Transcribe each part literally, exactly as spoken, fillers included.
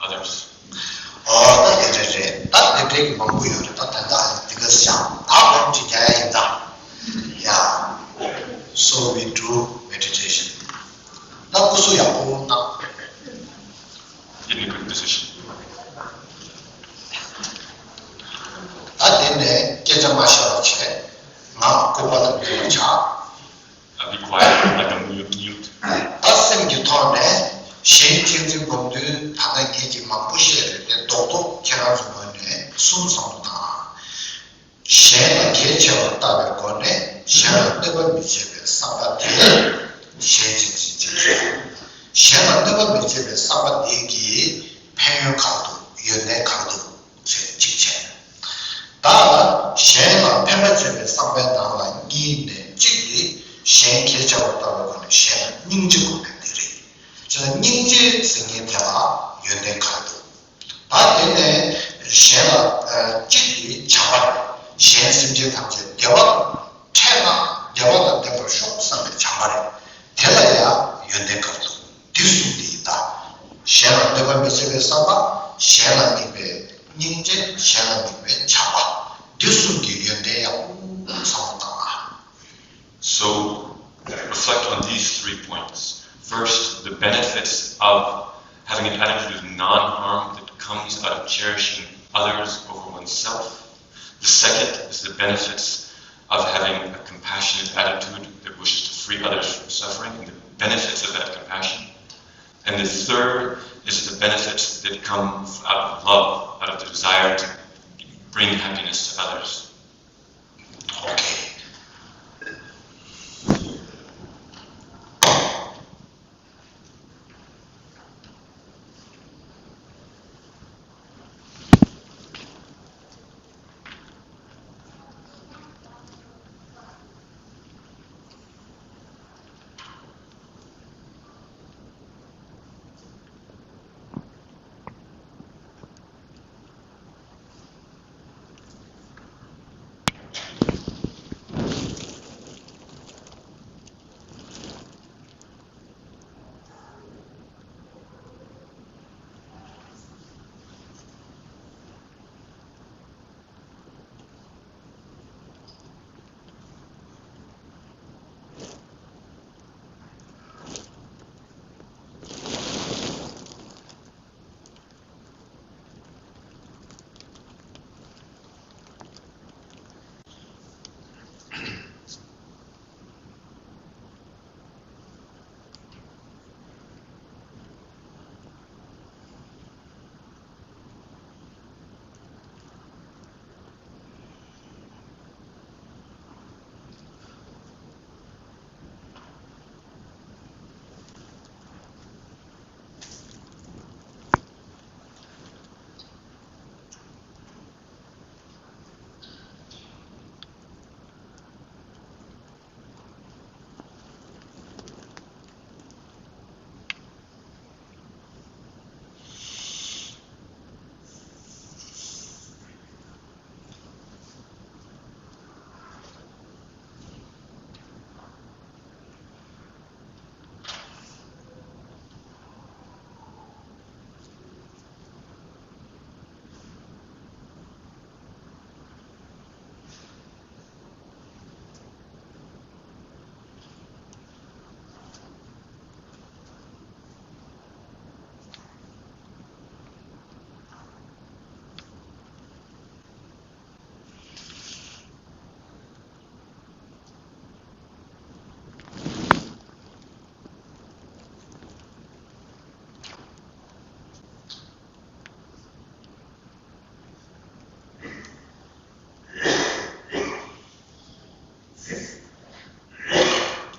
Others. ཨོ་ད་དེ་འདྲ་རེད། ད་དེ་འདྲའི་གི་མང་པོ་ཡོད་རེད། ད་ད་ལྟ་དེ་ག་ཤང་ད་གོམས་ཅིག་རྒྱག་ཡ་ཡིན་ད། Yeah, so we do meditation. ད་སྐུ་གཟུགས་ཡག་པོ་གནང་། In a good position. ད་དེ་ནས་སྐད་ཆ་མ་བཤད་པ་བྱས། ང་སྐུ་པར་ལ་འབུལ་བ་བྱ། I'll be quiet like a mute. ད་སེམས་ཀྱི་ཐོག་ནས་གཞན་གཅེས་འཛིན་སྒོམ་དུས་ད་ལྟ་ངེད་ཀྱིས་མང་པོ་བཤད་རེད་དེ། རྡོག་རྡོག་ཁྱེད་རང་ཚོ་ངོས་ནས་གསུམ་བསམ་བློ་བཏང་། གཞན་ལ་གལ་ཆེ་བར་བལྟ་བའི་སྒོ་ནས་གཞན་ལ་གནོད་པ་མི་བྱེད་པའི་བསམ་པ་དེ་གཞན་གཅེས་འཛིན་ཅེས་བརྗོད། གཞན་ལ་གནོད་པ་མི་བྱེད་པའི་བསམ་པ་དེ་གིས་ཕན་ཡོན་ག་རེ་འདུག་ཡོན་ཏན་ག་རེ་འདུག་ཅེས་གཅིག་བྱས། ད་གཞན་ལ་ཕན་པ་བྱེད་པའི་བསམ་པའི་ནང་ལ་གཉིས་ནས་གཅིག་དེ་གཞན་གལ་ཆེ་བར་བལྟ་བའི་སྒོ་ནས་གཞན་ལ་སྙིང་རྗེ་དགོས་པ་དེ་རེད། བྱས་ཙང་སྙིང་རྗེ་ཟེར་མཁན་དེ་ལ་ཡོན་ཏན་ག་རེ་འདུག་ད་དེ་ནས་གཞན་ལ་ཨ་གཅིག་དེ་བྱམས་པ་རེད། གཞན་སེམས་ཅན་ཐམས་ཅད་བདེ་བ་དང་འཕྲད་ན་བདེ་བ་དང་ལྡན་པར་ཤོག་བསམ་པའི་བྱམས་པ་རེད། དེ་ལ་ཡང་ཡོན་ཏན་ག་རེ་འདུག་འདི་གསུམ་དེ་ཡིན་ད། གཞན་ལ་གནོད་པ་མི་བྱེད་པའི་བསམ་པ། གཞན་ལ་དམིགས་པའི་སྙིང་རྗེ། གཞན་ལ་དམིགས་པའི་བྱམས་པ། འདི་གསུམ་གྱི་ཡོན་ཏན་ཡག་པོ་བསམ་བློ་བཏང་ཨ། So, reflect on these three points. First, the benefits of having an attitude of non-harm that comes out of cherishing others over oneself. The second is the benefits of having a compassionate attitude that wishes to free others from suffering and the benefits of that compassion. And the third is the benefits that come out of love, out of the desire to bring happiness to others. Okay.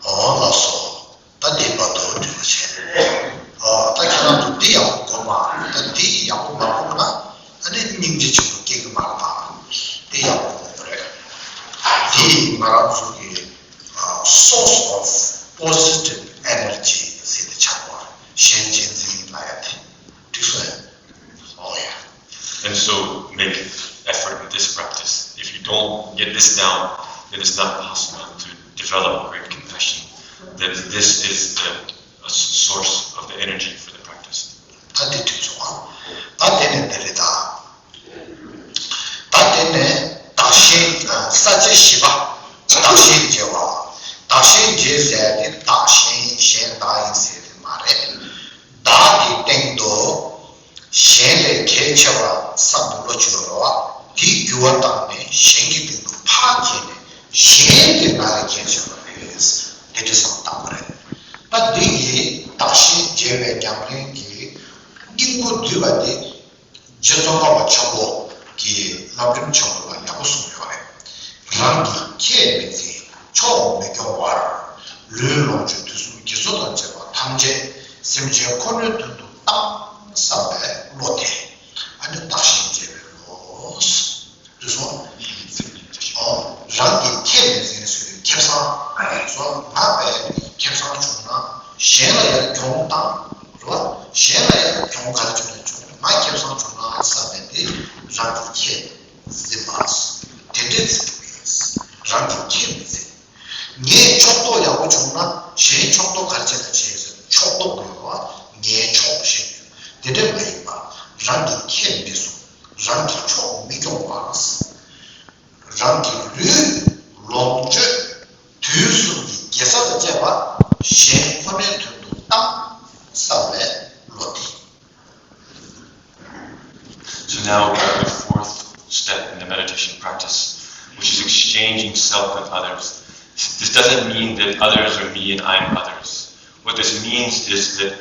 ཨོ་ལགས་སོ། ད་འདི་བར་དུ་འགྲིག་པ་བྱས། ཨོ་ད་ཁྱེད་རང་ཚོ་འདི་ཡག་པོ་གོ་མ། ད་འདི་ཡག་པོ་མ་གོ་ན་ཨ་ནི་སྙིང་རྗེ་ཆེན་པོ་སྐྱེ་གི་མ་རེད་པ། འདི་ཡག་པོ་གོ་དགོས་རེད། positive energy ཟེར་ཏེ་ཆགས་པ་གཞན་གཅེས་འཛིན་ལ་ཡ་དེ་འགྲིག་སོང་ཡ། ཨོ་ཡ། And so make effort in this practice. If you don't get this down, then it's not possible to develop great compassion. That this is the a source of the energy for the practice. ད་དེ་འགྲིག་སོང་ཨ། ད་དེ་ནས་དེ་རེད་ད། ད་དེ་ནས་བདག་གཞན་ས་བཅད་བཞི་པ། བདག་གཞན་བརྗེ་བ། བདག་གཞན་བརྗེ་ཟེར་ཏེ་བདག་གཞན་གཞན་བདག་ཡིན་ཟེར་ཏེ་མ་རེད། བདག་གི་སྟེང་དུ་གཞན་ལས་གལ་ཆེ་བ་བསམ་པའི་བློ་ཅིག་ཡོད་རེད་བ། དེའི་འགྱུར་བ་བཏང་ནས་གཞན་གྱི་སྟེང་དུ་ཕར་བརྗེ་ནས་གཞན་དེ་ང་ལས་གལ་ཆེ་བ་རེད། དེ་འདྲ་བསམ་བཏང་བ་རེད། ད་འདི་ཡིས་བདག་གཞན་བརྗེ་བའི་ཉམས་ལེན་གྱི་སྙིང་པོ་བསྡུས་པ་དེ། རྗེ་ཙོང་ཁ་པ་ཆེན་པོ་གིས་རྣམ་རིམ་ཆེན་པོ་ལ་ཡག་པོ་གསུངས་ཡོད་རེད། རང་གི་ཁྱད་མི་འཛིན་ཕྱོགས་མི་སྐྱོང་བར། ལུས་ལོངས་སྤྱོད་དུས་གསུམ་དགེ་ཚོགས་དང་བཅས་པ་ཐམས་ཅད་སེམས་ཅན་ཁོ་ནའི་དོན་དུ་བཏང་བསམ་པའི་བློ་དེ། ཨ་ནི་བདག་གཞན་བརྗེ་བའི་བློ། དེ་སོང་། ཨོ། རང་གི་ཁྱད་མི་འཛིན་ཟེར་བའི་ཁེ་བཟང་། སོ་ང་བས་ཁེ་བཟང་བྱུང་ན་གཞན་ལ་ཡང་གྱོང་བཏང་། རེད་བ། གཞན་ལ་ཡང་གྱོང་ག་རེ་བྱུང་ན་བྱུང་། ང་ཁེ་བཟང་བྱུང་ན་བསམ་པའི་དེ་རང་གི་ཁྱད་འཛིན་པ། དེ་འདྲའི་ཚིག་རེད། རང་གི་ཁྱད་མི་འཛིན། ངས་ཕྱོགས་གཏོགས་ཡག་པོ་བྱུང་ན་གཞན་ཕྱོགས་གཏོགས་ག་རེ་བྱས་ན་བྱས་ཟེར་ཕྱོགས་གཏོགས་དགོས་པ། ངའི་ཕྱོགས་ཞེས་དེ་འདྲ་མ་ཡིན་པ། རང་གི་ཁྱད་མི་བཟུང་། རང་གི་ཕྱོགས་མི་སྐྱོང་བ། རང་གི་ལུས་ལོངས་སྤྱོད་དུས་གསུམ་གྱི་དགེ་རྩ་དང་བཅས་པ་གཞན་ཁོ་ནའི་དོན་དུ་བཏང་བསམ་པའི་བློ་དེ། So now we have the fourth step in the meditation practice, which is exchanging self with others. This doesn't mean that others are me and I'm others. What this means is that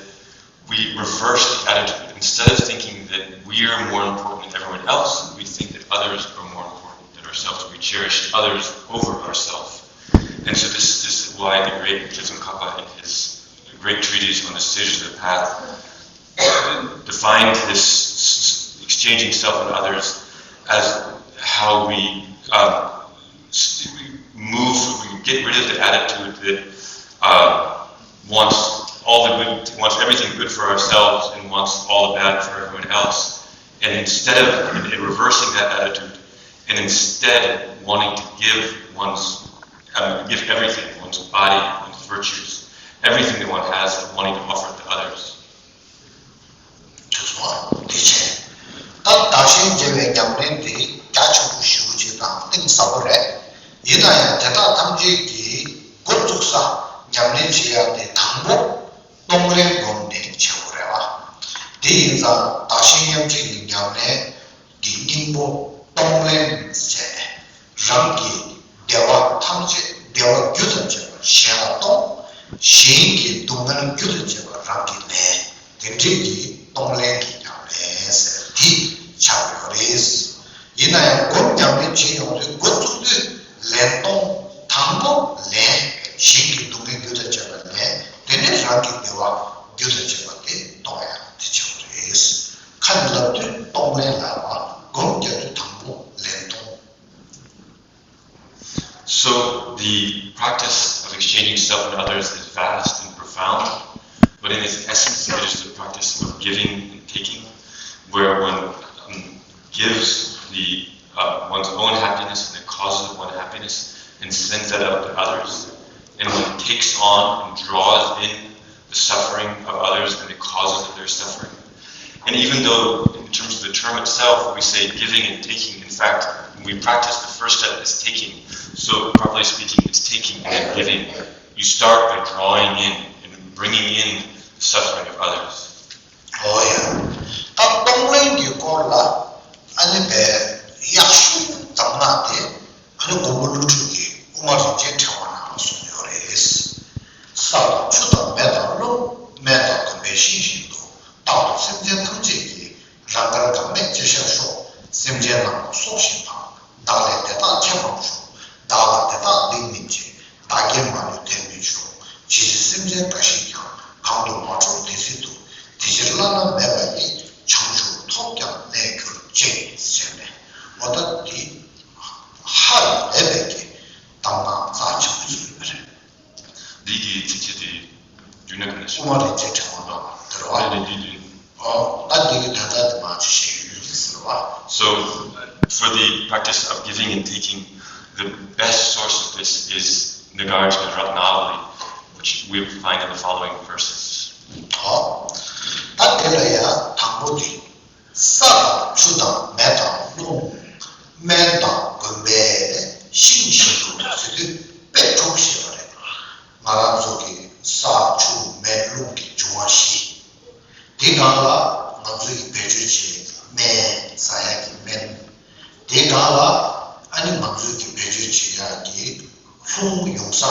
we reverse the attitude. Instead of thinking that we are more important than everyone else, we think that others are more important than ourselves. We cherish others over ourselves. And so this, this is why the great Jetsun Kappa in his great treatise on the stages of the path defined this exchanging self and others as how we um, we move, we get rid of the attitude that uh, wants all the good, wants everything good for ourselves and wants all the bad for everyone else. And instead of and reversing that attitude, and instead wanting to give one's, um, give everything, one's body, one's virtues, everything that one has, wanting to offer it to others. དེ་ཚོ་དེ་བྱས། ད་བདག་གཞན་བརྗེ་བའི་ཉམས་ལེན་དེ་རྒྱ་ཆེན་པོ་ཞེ་པོ་ཅིག་དང་གཏིང་ཟབ་པོ་རེད། ཡིན་ན་ཡང་དེ་དག་ཐམས་ཅད་ཀྱི་འགོ་བཙུགས་ས་ཉམས་ལེན་བྱེད་ཡག་དེ་དང་པོ་གཏོང་ལེན་སྒོམ་ནས་བྱེད་དགོས་རེད་བ། དེ་ཡིན་ཙང་བདག་གཞན་མཉམ་བརྗེ་ཡི་ཉམས་ལེན་གྱི་སྙིང་པོ་གཏོང་ལེན་ཟེར། རང་གི་བདེ་བ་ཐམས་ཅད་བདེ་བ་རྒྱུ་དང་བཅས་པ་གཞན་ལ་གཏོང་། གཞན་གྱི་སྡུག་བསྔལ་རྒྱུ་དང་བཅས་པ་རང་གིས་ལེན། དེ་འདྲའི་གི་གཏོང་ལེན་གྱི་ཉམས་ལེན་ཟེར་འདི་ཆགས་ཡོད་རེད། ཡིན་ན་ཡང་སྒོམ་ཉམས་ལེན་བྱེད་ཡོང་དུས་འགོ་བཙུགས་དུས་ལེན་གཏོང་དང་པོ་ལེན། གཞན་གྱི་སྡུག་བསྔལ་རྒྱུ་དང་བཅས་པ་ལེན། དེ་ནས་རང་གི་བདེ་བ་རྒྱུ་དང་བཅས་པ་དེ་གཏོང་ཡག་དེ་བྱེད་དགོས་རེད། ཁ་ནས་ལབ་དུས་གཏོང་ལེན་ལབ་པ། སྒོམ་རྒྱག་དུས་དང་པོ་ལེན་གཏོང་། So the practice of exchanging self and others is vast and profound, but in its essence, it is the practice of giving and taking, where one um, gives the uh, one's own happiness and the causes of one's happiness and sends that out to others, and one takes on and draws in the suffering of others and the causes of their suffering. And even though, in terms of the term itself, we say giving and taking, in fact, when we practice, the first step is taking. So, properly speaking, it's taking and giving. You start by drawing in and bringing in the suffering of others. ཨོ་ཡ། ད་གཏོང་ལེན་གྱི་སྐོར་ལ་ཨ་ནི་བས་ཡག་ཤོས་གདམས་ངག་དེ། ཨ་ནི་མགོན་པོ་ཀླུ་སྒྲུབ་ཀྱིས་དབུ་མ་རིན་ཆེན་ཕྲེང་བ་ནང་ལ་གསུངས་ཡོད་རེད། ས་དང་ཆུ་དང་མེ་དང་རླུང་། སྨན་དང་སྡོམ་པའི་ཤིང་བཞིན་དུ། རྟག་ཏུ་སེམས་ཅན་ཐམས་ཅད་ཀྱི། རང་དགར་འགག་མེད་ཅེས་བྱ་ཤོག་སེམས་ཅན་ནང་དུ་སྲོག་བཞིན་དང་། བདག་ལས་དེ་དག་ཁྱད་མང་ཤོག་བདག་ལ་དེ་དག་སྡིག་མིན་བྱེད། བདག་གིས་མ་ལུས་དེར་མི་འཇུག་བྱིས་པའི་སེམས་ཅན་འགའ་ཞིག་ཀྱང་། གང་དུ་མ་འཁྲུག་དེ་སྲིད་དུ། དེ་ཕྱིར་བླ་ན་མེད་པ་ཡི། བྱང་ཆུབ་ཐོབ་ཀྱང་གནས་གྱུར་ཅིག་ཟེར་ནས། འོ་ད་འདི་ཧ་ལས་པའི་གི་གདམས་ངག་རྩ་ཆེན་པོ་ཞིག་ཡོད་པ་རེད། འདི་གི་ཚིགས་བཅད་ ཐོག་མ་རིག་འཛིན་ཕྲེང་བ་ནང་དེ་རེད་བ། ཨོ། ད་འདི་གི་དོན་དག་དེ་མར་ཅིག་བཤད་ཡོད་ཟེར་བ། So, for the practice of giving and taking, the best source of this is Nagarjuna Ratnavali, which we find in the following verses. ཨོ། ད་དེ་ལ་ཡང་དང་པོ་དེ། ས་དང་ཆུ་དང་མེ་དང་རླུང་། སྨན་དང་དགོན་པའི་ཤིང་བཞིན་དུ་ཟེར་དུས་དཔེ་དྲུག་བཤད་པ་རེད། ང་རང་ཚོ་གི་ས་ཆུ་མེ་རླུང་གི་འབྱུང་བ་བཞི། དེ་སྒང་ལ་ང་ཚོའི་བེད་སྤྱོད་བྱེད་སྨན་ཟ་ཡག་གི་སྨན། དེ་སྒང་ལ་ཨ་ནི་ང་ཚོའི་གི་བེད་སྤྱོད་བྱེད་ཡག་གི་ལྷུང་ཡོང་ས།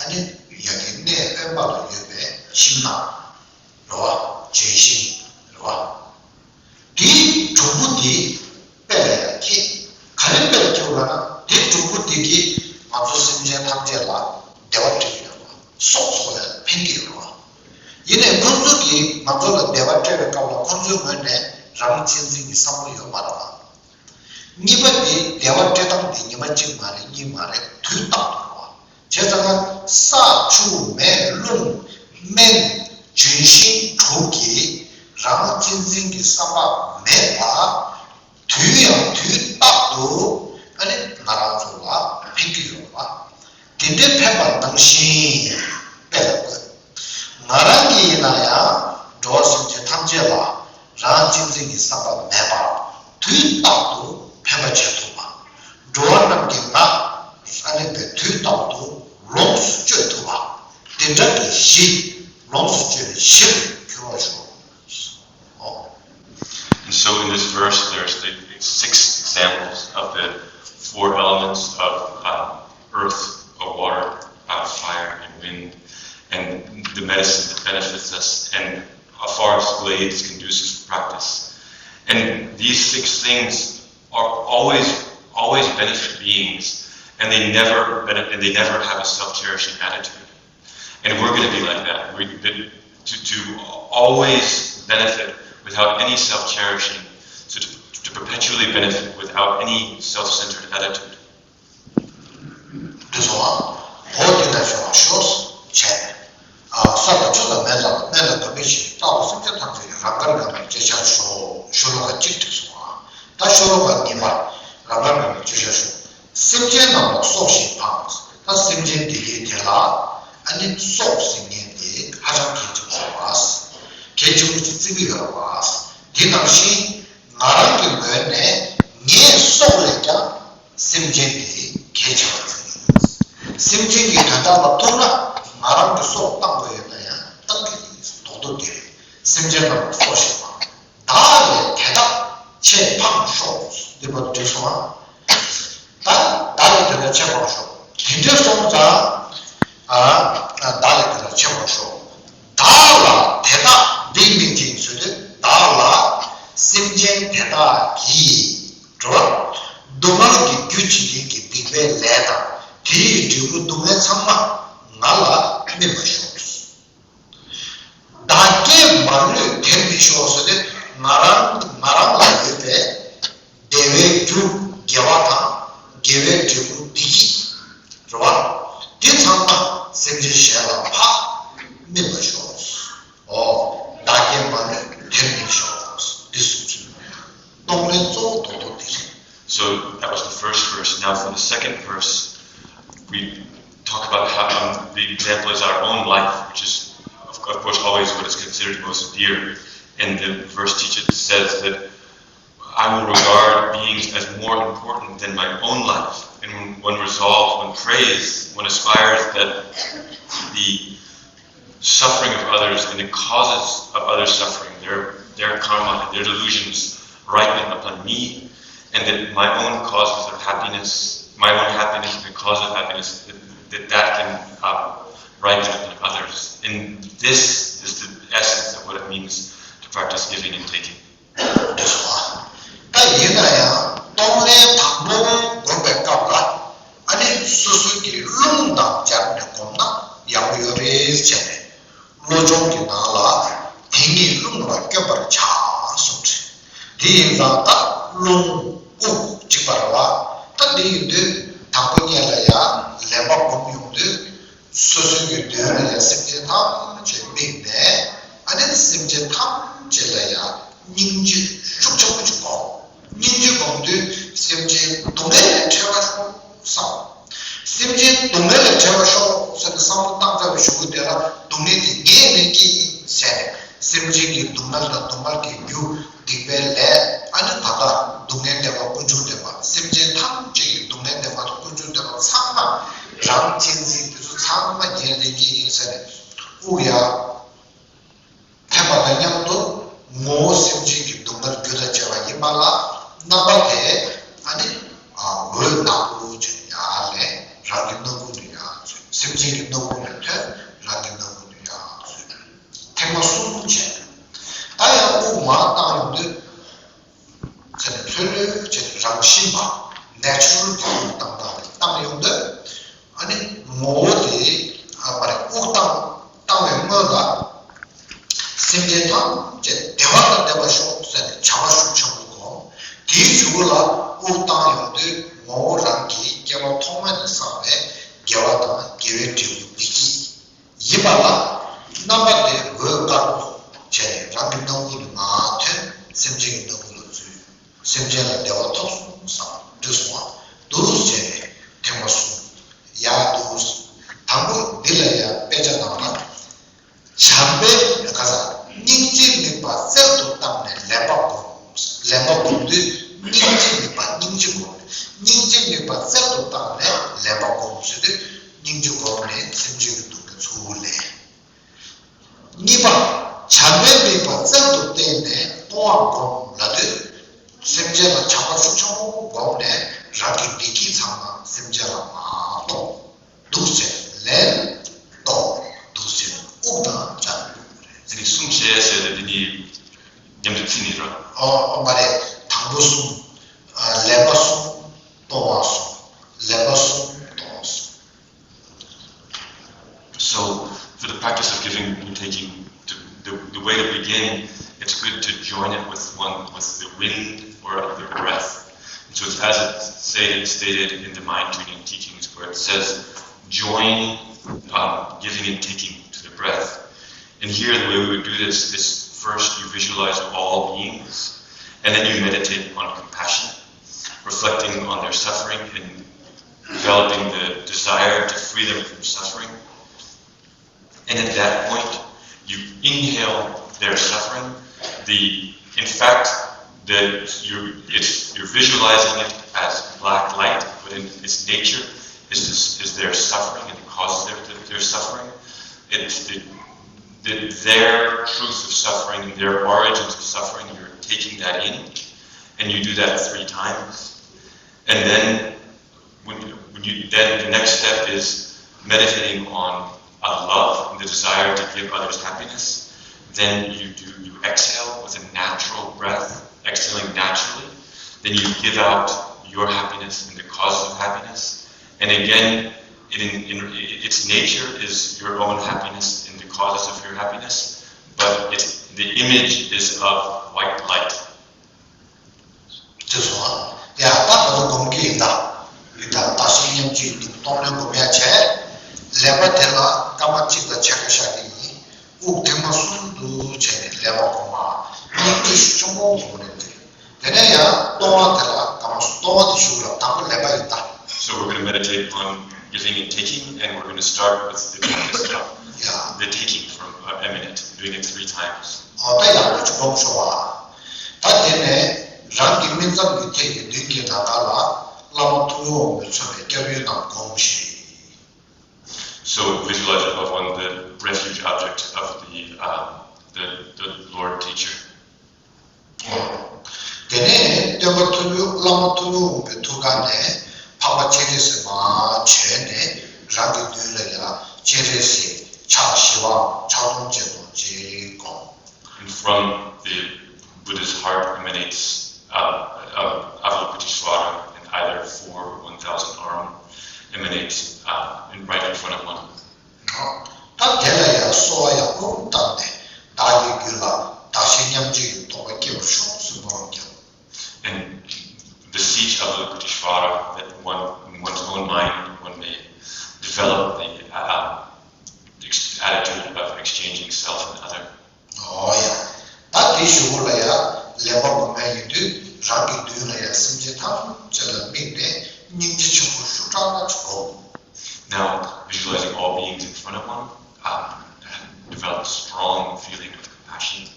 ཨ་ནི་ཡ་གི་གནས་དབེན་པ་ལ་ཡོད་པའི་ཤིང་ནགས་རེད་བ། ལྗོན་ཤིང་རེད་བ། དེའི་དྲུག་པོ་འདི་དཔེ་ལ་ཡང་ཁྱད། ག་རེ་དཔེ་ལ་ཁྱད་པ་ལབ་ན། དེ་དྲུག་པོ་འདི་གིས་ང་ཚོ་སེམས་ཅན་ཐམས་ཅད་ལ་བདེ་བ་སྤྲད་ཀྱི་ཡོད་རེད་བ། སྲོག་སྐྱོབ་ཡག་ཕན་གྱི་ཡོད་རེད་བ། ཡིན་ནའི་ཁོ་ཚོ་གིས་ང་ཚོ་ལ་བདེ་བ་སྤྲད་པའི་སྐབས་ལ་ཁོ་ཚོའི་ངོས་ནས་རང་གཅེས་འཛིན་གྱི་བསམ་བློ་ཡོད་མ་རེད་བ། གཉིས་པ་དེ་བདེ་བ་སྤྲད་སྟངས་དེ་ཉི་མ་གཅིག་མ་རེད། གཉིས་མ་རེད། དུས་རྟག་ཏུ་རེད་བ། བྱས་ཙང་ན་ས་ཆུ་མེ་རླུང་སྨན་ལྗོན་ཤིང་དྲུག་གིས་རང་གཅེས་འཛིན་གྱི་བསམ་པ་མེད་པ། དུས་ཡང་དུས་རྟག་ཏུ་ཨ་ནི་ང་རང་ཚོ་ལ་ཕན་གྱི་ཡོད་པ། དེ་འདྲའི་ཕན་པ་ནང་བཞིན་དཔེ་ལ་བཀོད། ང་རང་གིས་ཡིན་ན་ཡང་འགྲོ་བ་སེམས་ཅན་ཐམས་ཅད་ལ་རང་གཅེས་འཛིན་གྱི་བསམ་པ་མེད་པར་དུས་རྟག་ཏུ་ཕན་པ་བྱེད་ཐུབ་པ། འགྲོ་བ་རྣམས་ཀྱི་ང་ཨ་ནི་པའི་དུས་རྟག་ཏུ་ལོངས་སུ་སྤྱོད་ཐུབ་པ། དེ་འདྲ་གི་གཞི། ལོངས་སུ་སྤྱོད་པའི་གཞིར་གྱུར་པར་ཤོག་ཨོ། And so in this verse, there's the six examples of the four elements of um, earth, uh, water, uh, fire, and wind, and the medicine that benefits us, and a forest glade is conducive for practice. And these six things are always, always benefit beings, and they never benefit, and they never have a self-cherishing attitude. And we're going to be like that. We, that to, to always benefit without any self-cherishing, so to, to perpetually benefit without any self-centered attitude. འདི་སོང་ཨ། འོ་དེ་ལྟར་བྱུང་བ་ཤོག་བྱས། ཨ། ས་དང་ཆུ་དང་མེ་དང་སྨན་དང་དགོན་པའི་ཤིང་། རྟག་ཏུ་སེམས་ཅན་ཐམས་ཅད་ཀྱི་རང་དགར་ངང་ལ་སྤྱད་བྱར་ཤོག་ཤོ་ལོ་ཀ་གཅིག་འགྲིག་སོང་ཨ། ད་ཤོ་ལོ་ཀ་གཉིས་པ། རང་དགར་ངང་ལ་སྤྱད་བྱར་ཤོག་སེམས་ཅན་རྣམས་ལ་སྲོག་ཞིང་ཕངས། ད་སེམས་ཅན་དེ་གའི་དེ་ལ་ཨ་ནི་སྲོག་ཟེར་མཁན་དེ་ཧ་ཅང་གལ་ཆེན་པོ་རེད་བ། གལ་ཆེན་པོ་ཅིག་བརྩི་གི་ཡོད་རེད་བ། དེ་ནང་བཞིན་ང་རང་གི་ངོས་ནས་ངའི་སྲོག་ལས་ཀྱང་སེམས་ཅན་དེ་གལ་ཆེ་བར་བརྩི་གི་ཡོད། སེམས་ཅན་གྱི་དོན་དག་ལ་ཐུག་ན་ང་རང་གི་སྲོག་བཏང་དགོས་ཡོད་ན་ཡང་བཏང་གི་ཡིན། རྡོག་རྡོག་འདི་རེད། སེམས་ཅན་རྣམས་ལ་སྲོག་ཞིང་ཕངས། བདག་ལས་དེ་དག་ཆེས་ཕངས་ཤོག་འདི་བར་དུ་འགྲིག་སོང་ཨ། ད་བདག་ལས་དེ་དག་ཆེས་ཕངས་ཤོག་དེ་འདྲ་སོང་ཙང་ཨ། བདག་ལས་དེ་དག་ཆེས་ཕངས་ཤོག་བདག་ལ་དེ་དག་འདི་མིན་ཅིང་ཟེར་དུས་བདག་ལ་སེམས་ཅན་དེ་དག་གིས་འགྲོ་བ་སྡུག་བསྔལ་གྱི་རྒྱུ་བྱེད་མཁན་གྱི་སྡིག་པའི་ལས་དང་དེ་ཡི་འབྲས་བུ་སྡུག་བསྔལ་ཚང་མ་ང་ལ་སྨིན་པར་ཤོག་བདག་བསྐྱེད་མ་ལུས་དེར་མི་ཤོག་ཟེར་ཏེ་ང་རང་ང་རང་ལ་ཡོད་པའི་བདེ་བའི་རྒྱུ་དགེ་བ་དང་དགེ་བའི་འབྲས་བུ་བདེ་སྐྱིད་རེད་བ། དེ་ཚང་མ་སེམས་ཅན་གཞན་ལ་ཕར་སྨིན་པར་ཤོག་ཨོ། བདག་བསྐྱེད་མ་ལུས་དེར་མི་ཤོག་འདི་གསུངས་སོ། གཏོང་ལེན་གཙོ་བོ་རྡོག་རྡོག་འདི་རེད། So that was the first verse. Now for the second verse, we talk about how um, the example is our own life, which is of, of course always what is considered most dear. And the verse teaches says that I will regard beings as more important than my own life. And when one resolves, one prays, one aspires that the suffering of others and the causes of others' suffering, their, their karma and their delusions ripen upon me, and that my own causes of happiness, my own happiness and the cause of happiness, that that, that can uh, ripen upon others. And this is the essence of what it means to practice giving and taking. འདི་སོང་ཨ། ད་ཡིན་ན་ཡང་གཏོང་ལེན་དང་པོ་སྒོམ་པའི་སྐབས་ལ་ཨ་ནི་སོ་སོའི་གི་རླུང་དང་སྦྱར་ནས་སྒོམ་ན་ཡག་པོ་ཡོད་རེད་བྱས་ནས། བློ་སྦྱོང་གི་ནང་ལ་དེ་ཉིད་རླུང་ལ་བསྐྱོན་པར་བྱ་གསུངས་རེད། དེ་ཡིན་ཙང་ད་རླུང་དབུགས་གཅིག་པ་རེད་བ། ད་འདི་ཡིན་དུས་དང་པོ་ཉིད་ལ་ཡང་ལེན་པ་སྒོམ་ཡོང་དུས། སོ་སོའི་གི་དོན་ལ་ཡང་སེམས་ཅན་ཐམས་ ཅེས་དམིགས་ནས། ཨ་ནི་སེམས་ཅན་ཐམས་ཅད་ལ་ཡང་སྙིང་རྗེ་ཤུགས་ཆེན་པོ་ཅིག་སྒོམ། སྙིང་རྗེ་སྒོམ་དུས་སེམས་ཅན་སྡུག་བསྔལ་ལས་བྲལ་བར་ཤོག་བསམ། སེམས་ཅན་སྡུག་བསྔལ་ལས་བྲལ་བར་ཤོག་ཟེར་ནས་བསམ་བློ་བཏང་ཚར་བའི་གཞུག་གུ་དེ་ལ་སྡུག་བསྔལ་དེ་ངས་ནི་སྐྱེས་ཡིན་ཟེར་ནས། སེམས་ཅན་གྱི་སྡུག་བསྔལ་དང་སྡུག་བསྔལ་གྱི་རྒྱུ་སྡིག་པའི་ལས། ཨ་ནི་ད་ལྟ་སྡུག་བསྔལ་བདེན་པ་ཀུན་འབྱུང་བདེན་པ། སེམས་ཅན་ཐམས་ཅད་ཀྱི་སྡུག་བསྔལ་བདེན་པ་དང་ཀུན་འབྱུང་བདེན་པ་ཚང་མ། རང་གཅེས་འཛིན་དེ་ཚོ་ཚང་མ་ངས་ལེན་གྱི་ཡིན་ཟེར་ནས། དབུགས་ཡར་འཐེན་པ་དང་མཉམ་དུ་ངོ་བོ་སེམས་ཅན་གྱི་སྡུག་བསྔལ་རྒྱུ་དང་བཅས་པ་ཡིན་པ་ལ། རྣམ་པ་དེ་ཨ་ནི་འོད་ནག་པོ་ཅིག་ཡར་ལེན། རང་གི་སྣ་ཁུང་དུ་ཡར་འཛུལ། སེམས་ཅན་གྱི་སྣ་ཁུང་ནས་ཐོན། རང་གི་སྣ་ཁུང་དུ་ཡར་འཛུལ། ཐེངས་མ་གསུམ་བྱས། ད་ཡང་དབུགས་མར་བཏང་ཡོང་དུས། ཚེ་ནི་ལྷོད་ལྷོད་བྱས་ཏེ་རང་བཞིན་པ་ནེ་ཅུ་རལ་གྱི་དབུགས་བཏང་སྟངས་རེད། བཏང་ཡོང་དུས་ཨ་ནི་ངོ་བོ་དེ། ཨ་མ་རེད། དབུགས་བཏང་བཏང་བའི་སྔོན་ལ་སེམས་ཅན་ཐམས་ཅད་བདེ་བ་དང་ལྡན་པར་ཤོག་ཟེར་ནས་བྱ་བ་ཤུགས་ཆེན་པོ་སྒོམ། དེའི་གཞུག་གུ་ལ་དབུགས་བཏང་ཡོང་དུས་ངོ་བོ་རང་གི་སྐྱེ་བ་ཐོག་མ་ནས་བསགས་པའི་དགེ་བ་དང་དགེ་བའི་འབྲས་བུ་འདི་ཀྱིས། ཡིན་པ་ལ། རྣམ་པ་དེ་འོད་དཀར་པོ་བྱས་ནས་རང་གི་སྣ་ཁུང་ནས་མར་ཐོན། སེམས་ཅན་གྱི་སྣ་ཁུང་ལ་འཛུལ། སེམས་ཅན་ལ་བདེ་བ་ཐོབ་སོང་བསམ། འགྲིག་སོང་བ། འདུག་སེ་བྱས་ནས་ཐེངས་མ་གསུམ། ཡར་འདུག་སེ། དང་པོ་འདི་ལ་ཡང་དཔེ་ཆ་ནང་ལ། བྱམས་པའི་ག་ས། སྙིང་རྗེ་དམིགས་པ་རྩལ་དུ་བཏང་ནས་ལེན་པ་སྒོམ། ལེན་པ་སྒོམ་དུས་སྙིང་རྗེ་དམིགས་པ་སྙིང་རྗེ་སྒོམ། སྙིང་རྗེ་དམིགས་པ་རྩལ་དུ་བཏང་ནས་ལེན་པ་སྒོམ་ཟེར་དུས། སྙིང་རྗེ་སྒོམ་ནས་སེམས་ཅན་གྱི་སྡུག་བསྔལ་ཚུར་ལེན། གཉིས་པ། བྱམས་པའི་དམིགས་པ་རྩལ་དུ་བཏོན་ནས་སྤོང་བ་སྒོམ་ལབ་དུས། སེམས་ཅན་ལ་བྱམས་པ་ཤུགས་ཆེན་པོ་བསྒོམས་ནས་རང་གི་བདེ་སྐྱིད་ཚང་མ་སེམས་ཅན་ལ་མ་གཏོང་། འདུག་སེ་ལེན། གཏོང་། འདུག་སེ་དབུགས་དང་བཅས་པ་རེད། དེ་ནི་གསུམ་བྱས་ཟེར་ཏེ་དེ་ནི་མཉམ་དུ་ཚིག་ནི་ར། ཨོ་ཨོ་མ་རེད། དང་པོ་གསུམ། ཨ་ལེན་པ་གསུམ། གཏོང་བ་གསུམ། ལེན་པ་གསུམ། གཏོང་བ་གསུམ། So, for the practice of giving and taking, the, the, the way to begin, it's good to join it with one, with the wind or the breath. And so it's as it's stated, stated in the mind training teachings, where it says, join um, giving and taking to the breath. And here, the way we would do this is first you visualize all beings, and then you meditate on compassion, reflecting on their suffering and developing the desire to free them from suffering. And at that point, you inhale their suffering. The, in fact, the, you're, it's, you're visualizing it as black light, but in its nature is, this, is their suffering and the cause of their, their suffering. It's the, the, their truth of suffering and their origins of suffering, you're taking that in, and you do that three times. And then when, when you, then the next step is meditating on uh, love and the desire to give others happiness. Then you do, you exhale with a natural breath, exhaling naturally. Then you give out your happiness and the causes of happiness. And again, it, in, in, its nature is your own happiness and the causes of your happiness, but it's, the image is of white light. དེ་སོང་ཨ། ཡ་ད་ང་ཚོ་སྒོམ་གྱི་ཡིན་ད། འདི་ལྟར་བདག་གཞན་མཉམ་བརྗེའི་དུག་གཏོང་ལེན་སྒོམ་ཡ་བྱས། ལེན་པ་དེ་ལ་སྐར་མ་གཅིག་དང་ཕྱེད་ཀ་བཞག་གི་ཡིན། དབུགས་ཐེངས་མ་གསུམ་དུ་བྱས་ནས་ལེན་པ་སྒོམ་པ། སྙིང་རྗེ་ཤུགས་ཆེན་པོ་སྒོམ་རེད་དེ། དེ་ནས་ཡང་གཏོང་བ་དེ་ལ་སྐར་མ་གསུམ། གཏོང་བ་དེ་ཞུ་ར་དང་པོ་ལེན་པ་ཡིན་ད། So we're going to meditate on giving and taking, and we're going to start with the practice of the taking from uh, eminent, doing it three times. ཨོ་ད་ཡག་པོ་ཅིག་སྒོམ་ཤོག་ཨ། ད་དེ་ནས་རང་གི་སྨིན་མཚམས་ཀྱི་ཐད་ཀྱི་མདུན་གྱི་ནམ་མཁའ་ལ་བླ་མ་ཐུབ་པའི་དབང་པོས་མཚོན་པའི་སྐྱབས་ཡུལ་རྣམས་སྒོམས་ཤིག So visualize above one the refuge object of the, um, the, the Lord teacher. དེ་ནས་སྟོན་པ་ཐུབ་པའི་བླ་མ་ཐུབ་པའི་དབང་པོའི་ཐུགས་ཀ་ནས་འཕགས་པ་སྤྱན་རས་གཟིགས་མར་བྱོན་ནས་རང་གི་མདུན་ལ་ཡང་སྤྱན་རས་གཟིགས་ཕྱག་བཞི་པའམ་ཕྱག་སྟོང་བརྒྱད་སྟོང་ཅིག་བསྒོམ། And from the Buddha's heart emanates uh, uh, Avalokiteshvara in either four or one thousand arm emanates uh, in, right in front of one. ད་དེ་ལ་ཡང་གསོལ་བ་ཡང་སྐུ་རུ་བཏབ་ནས་བདག་གི་རྒྱུད་ལ་བདག་གཞན་མཉམ་བརྗེའི་རྟོགས་པ་སྐྱེ་བར་ཤོག་ཟེར་སྨོན་ལམ་བརྒྱབ། And beseech Avalokiteshvara that one, in one's own mind, one may develop the uh, ex- attitude of exchanging ཡིན་དུས་རང་གི་མདུན་ལ་ཡང་སེམས་ཅན་ཐམས་ཅད་ལ་དམིགས་ནས་སྙིང་རྗེ་ཆེན་པོ་ཤུགས་དྲག་ཅིག་སྒོམ། Now, visualizing all beings in front of one, um, develop a strong feeling of compassion.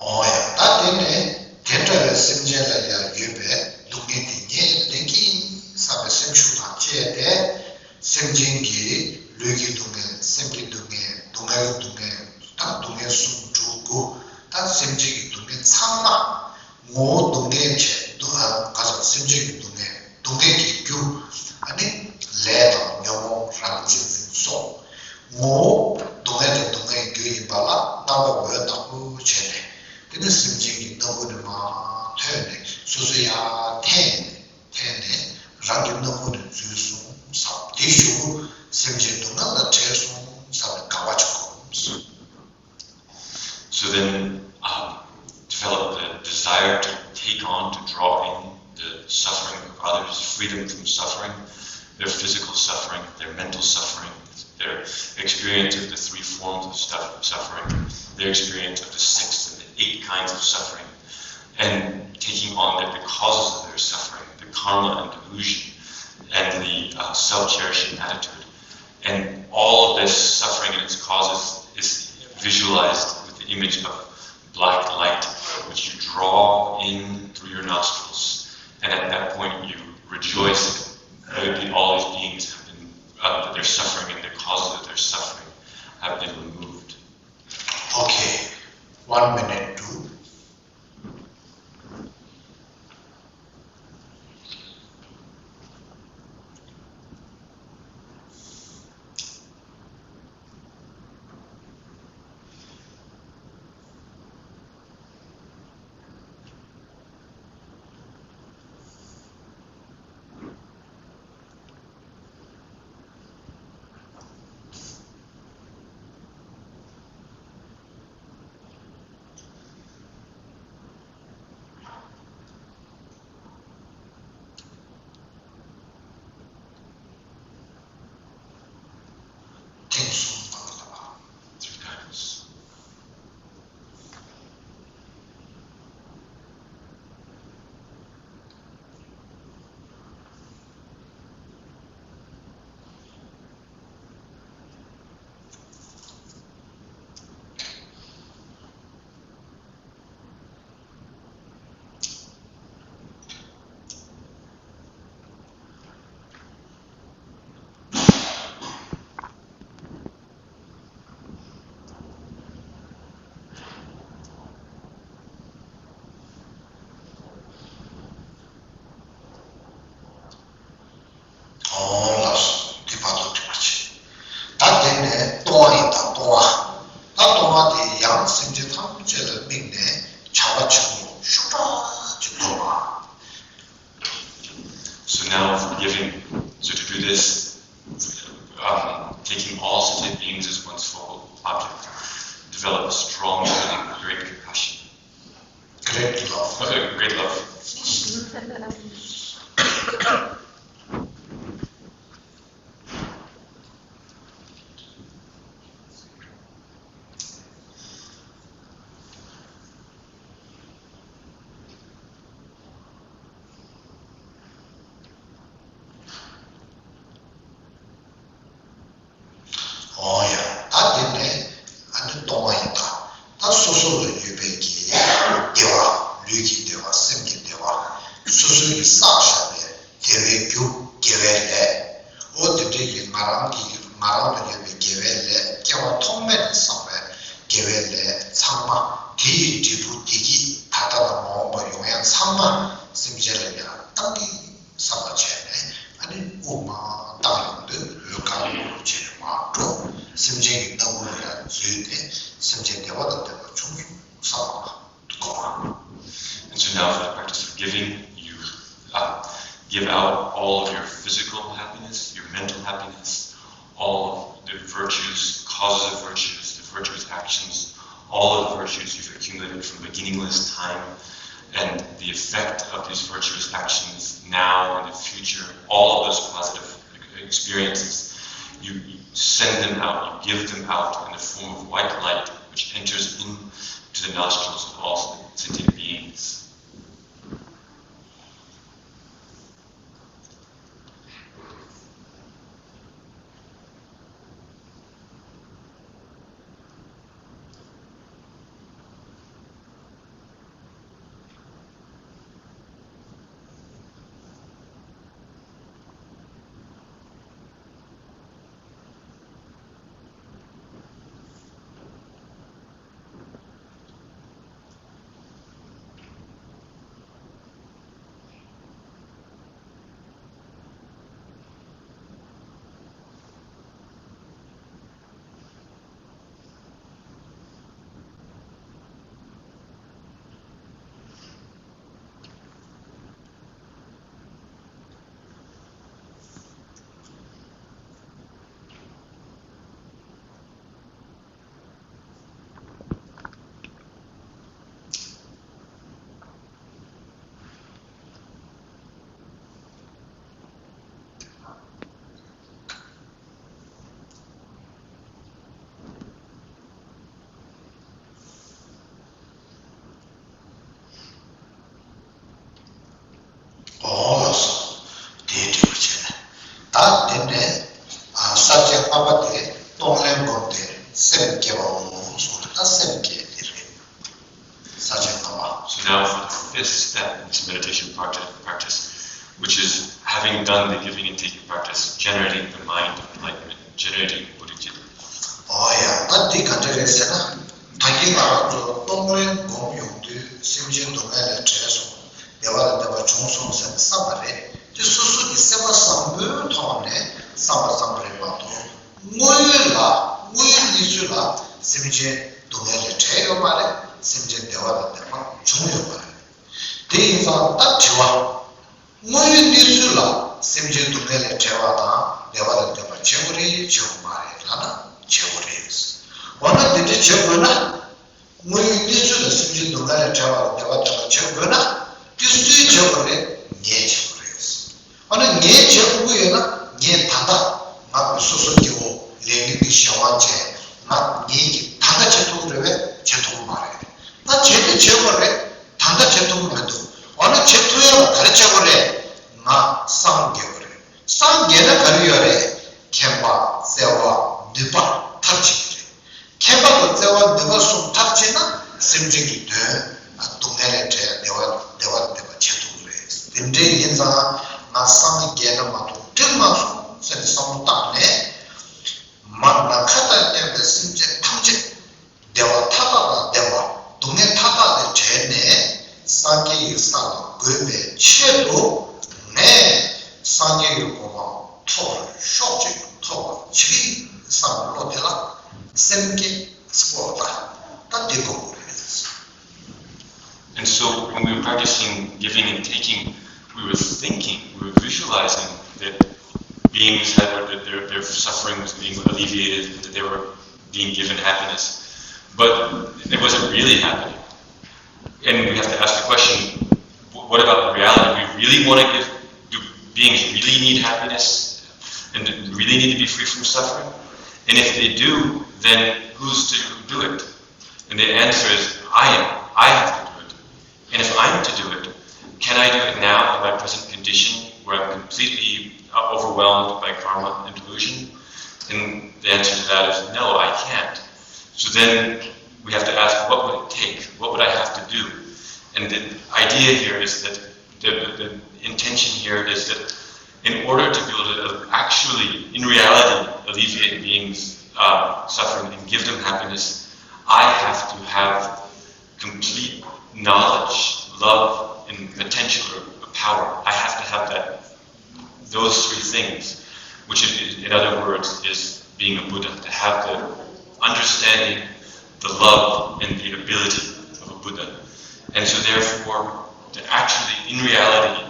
ཨོ་ཡ། ད་དེ་ནས་དེ་འདྲ་བའི་སེམས་ཅན་ལ་ཡང་ཡོད་པའི་སྡུག་བསྔལ་དེ་ངས་ལེན་གྱི་བསམ་པའི་སེམས་ཤུགས་དང་བཅས་ཏེ། སེམས་ཅན་གྱི་ལུས་ཀྱི་སྡུག་བསྔལ། སེམས་ཀྱི་སྡུག་བསྔལ། སྡུག་བསྔལ་གྱི་སྡུག་བསྔལ་དང་སྡུག་བསྔལ་གསུམ་དྲུག་དགུ་དང་སེམས་ཅན་གྱི་སྡུག་བསྔལ་ཚང་མ། ངོ་བོ་སྡུག་བསྔལ་བྱས་སྡུག་ཨ་ག་ཟེར། སེམས་ཅན་གྱི་སྡུག་བསྔལ། སྡུག་བསྔལ་གྱི་རྒྱུ། ཨ་ནི་ལས་དང་ཉོན་མོངས་རང་གཅེས་འཛིན་སོགས། ངོ་བོ་སྡུག་བསྔལ་དང་སྡུག་བསྔལ་གྱི་རྒྱུ་ཡིན་པ་ལ་རྣམ་པ་འོད་དང་པོ་བྱས་ནས། དེ་ནི་སེམས་ཅན་གྱི་སྣ་ཁུག་ནས་མར་ཐོན་ནས་སོ་སོ་ཡར་འཐེན་ནས། འཐེན་ནས་རང་གི་སྣ་ཁུག་ནས་འཛུལ་སོང་བསམ། དེའི་གཞུག་གུ་སེམས་ཅན་སྡུག་བསྔལ་ལ་བྲེལ་སོང་བསམ་ནས་དགའ་བ་ཅིག་སྒོམ། So then, um, develop the desire to take on, to draw in the suffering of others, free them from suffering, their physical suffering, their mental suffering, their experience of the three forms of stuff, suffering, their experience of the six and the eight kinds of suffering, and taking on the, the causes of their suffering, the karma and delusion, and the uh, self-cherishing attitude. And all of this suffering and its causes is visualized with the image of black light, which you draw in through your nostrils. And at that point, you rejoice that all these beings have been, uh, that their suffering and the causes of their suffering have been removed. Okay, one minute, two. ཐེངས་གསུམ་བཏང་ལ། Three times. ཨོ་ལགས་སོ། དེ་བར་དུ་འགྲིག་པ་བྱེད། ད་དེ་ནས་ལྟུང་བ་ཡིན་ད། ལྟུང་བ། ད་ལྟུང་བ་དེ་ཡང་སེམས་ཅན་ཐམས་ཅད་ལ་དམིགས་ནས་བྱམས་པ་ཆེན་པོ་ཤུགས་དྲག་ཅིག་སྒོམ་པ། So now forgiving. So to do this, um, taking all sentient beings as one's focal object, develop a strong feeling of great compassion. Great love. Okay, great love. ཨོ་ཡ། ད་དེ་ནས་ཨ་ནི་ལྟུང་བ་ཡིན་ད། ད་སོ་སོ་ལ་ཡོད་པའི་གི་བདེ་བ། ལུས་ཀྱི་བདེ་བ། སེམས་ཀྱི་བདེ་བ། སོ་སོ་གིས་བསགས་བཞག་པའི་དགེ་བའི་རྒྱུ། དགེ་བའི་ལས། ཨོ་དེ་འདྲའི་གི་ང་རང་གི་ང་རང་ལ་ཡོད་པའི་དགེ་བའི་ལས། སྐྱེ་བ་ཐོག་མེད་ནས་བསགས་པའི་དགེ་བའི་ལས་ཚང་མ། དེ་ཡི་འབྲས་བུ་བདེ་སྐྱིད་ད་ལྟ་དང་མ་འོངས་པ་ཡོང་ཡ་ཚང་མ་སེམས་ཅན་ལ་ཡང་བཏང་གི་བསམ་པ་བྱས་ནས། ཨ་ནི་དབུགས་མར་བཏང་ཡོང་དུས་འོད་དཀར་པོ་བྱས་ནས་མར་འགྲོ། སེམས་ཅན་གྱི་སྣ་ཁུག་ལ་ཡང་འཛུལ་ཏེ། སེམས་ཅན་བདེ་བ་དང་ལྡན་པ་བྱུང་སོང་བསམ་པ་སྒོམ། And so now for the practice of giving, you uh, give out all of your physical happiness, your mental happiness, all of the virtues, causes of virtues, the virtuous actions, all of the virtues you've accumulated from beginningless time, and the effect of these virtuous actions now and the future, all of those positive experiences, you, you send them out, you give them out in the form of white light, which enters into the nostrils of all sentient beings. ཨོ་ལགས་སོ། དེ་འགྲིག་པ་བྱས། ད་དེ་ནས་ས་བཅད་ལྔ་པ་དེ་གཏོང་ལེན་བསྒོམས་ཏེ་སེམས་བསྐྱེད་པའོ་གསུངས་པ་ད་སེམས་བསྐྱེད་དེ་རེད། ས་བཅད་ལྔ་པ། So now for the fifth step in this meditation practice, practice, which is having done the giving and taking practice, generating the mind of enlightenment, generating bodhicitta. ཨོ་ཡ། ད་འདི་ག་འདྲ་རེད་ཟེར་ན། ད་གིན་ང་རང་ཚོ་གཏོང་ལེན་སྒོམ་ཡོང་དུས་སེམས་ཅན་སྡུག་བསྔལ་ལས་བྲལ་སོང་། བདེ་བ་དང་ལྡན་པ་བྱུང་སོང་ཟེར་ནས་བསམ་པ་རེད། དེ་སོ་སོ་གི་སེམས་པ་བཟང་པོའི་ཐོག་ནས་བསམ་པ་བསམ་པ་རེད་མ་གཏོགས། དངོས་ཡོད་ལ་དངོས་ཡོད་གནས་ཚུལ་ལ་སེམས་ཅན་སྡུག་བསྔལ་ལས་བྲལ་ཡོད་མ་རེད། སེམས་ཅན་བདེ་བ་དང་ལྡན་པ་བྱུང་ཡོད་མ་རེད། དེ་ཡིན་ཙང་ད་དྲི་བ། དངོས་ཡོད་གནས་ཚུལ་ལ་སེམས་ཅན་སྡུག་བསྔལ་ལས་བྲལ་བ་དང་བདེ་བ་དང་ལྡན་པ་བྱེད་དགོས་རེད་བྱེད་དགོས་མ་རེད་ལབ་ན་བྱེད་དགོས་རེད། འོ་ན་དེ་འདྲ་བྱེད་དགོས་ན། དངོས་ཡོད་གནས་ཚུལ་ལ་སེམས་ཅན་སྡུག་བསྔལ་ལས་བྲལ་བ་དང་བདེ་བ་ལྡན་པ་བྱེད་དགོས་ན། དེ་སུས་བྱེད་དགོས་རེད། ངས་བྱེད་དགོས་རེད། འོ་ན་ངས་བྱེད་དགོས་ཀྱི་ཡོད་ན་ངས་ད་ལྟ་ང་སོ་སོ་སྐྱེ་བོ་ལས་ངན་གྱི་གཞན་དབང་བྱས་ང་ངས་ཀྱིས་ད་ལྟ་བྱེད་ཐུབ་ཀྱི་རེད་པས། བྱེད་ཐུབ་ཀྱི་མ་རེད། ད་བྱེད་དུ་བྱེད་དགོས་རེད། ད་ལྟ་བྱེད་ཐུབ་ཀྱི་མི་འདུག་འོ་ན་བྱེད་ཐུབ་ཡ་ལ་ག་རེ་བྱེད་དགོས་རེད། ང་སངས་རྒྱས་དགོས་རེད། སངས་རྒྱས་ན་ག་རེ་ཡོད་རེད། མཁྱེན་པ་བརྩེ་བ་ནུས་པ་མཐར་ཕྱིན་གྱི་རེད། མཁྱེན་པ་དང་བརྩེ་བ་ནུས་པ་གསུམ་མཐར་ཕྱིན་ན་སེམས་ཅན་གྱི་དོན་སྡུག་བསྔལ་ལས་བྲལ་བདེ་བ་བདེ་བ་དང་ལྡན་པ་བྱེད་ཐུབ་ཀྱི་རེད། དེ་འདྲའི་ཡིན་ཙང་ང་སངས་རྒྱས་ན་མ་གཏོགས་འགྲིག་མ་སོང་ཟེར་ནས་བསམ་བློ་བཏང་ནས། མ་ན་ཁ་དང་མཉམ་པའི་སེམས་ཅན་ཐམས་ཅད་བདེ་བ་མཐའ་དག་དང་ལྡན་པ་སྡུག་བསྔལ་མཐའ་དག་ལས་བྲལ་ནས་སངས་རྒྱས་ཀྱི་ས་ལ་འགོད་པའི་ཆེད་དུ་ངས་སངས་རྒྱས་ཀྱི་གོ་འཕང་ཐོབ་པར་ཤོག་ཅིག་ཐོབ་པར་བྱེད་ཀྱི་བསམ་བློ་དེ་ལ་སེམས་བསྐྱེད་ཟེར་བ་ད་ད་འདི་དགོས་པ་རེད། And so when we were practicing giving and taking, we were thinking, we were visualizing that beings had that their, their suffering was being alleviated, that they were being given happiness. But it wasn't really happening. And we have to ask the question, what about the reality? We really want to give, do beings really need happiness? And really need to be free from suffering? And if they do, then who's to do it? And the answer is, I am. I have to do it. And if I'm to do it, can I do it now in my present condition where I'm completely uh, overwhelmed by karma and delusion? And the answer to that is no, I can't. So then we have to ask, what would it take? What would I have to do? And the idea here is that the, the, the intention here is that in order to be able to actually, in reality, alleviate beings' uh, suffering and give them happiness, I have to have complete knowledge, love, and potential or power. I have to have that, those three things, which in, in other words is being a Buddha, to have the understanding, the love, and the ability of a Buddha. And so therefore, to actually, in reality,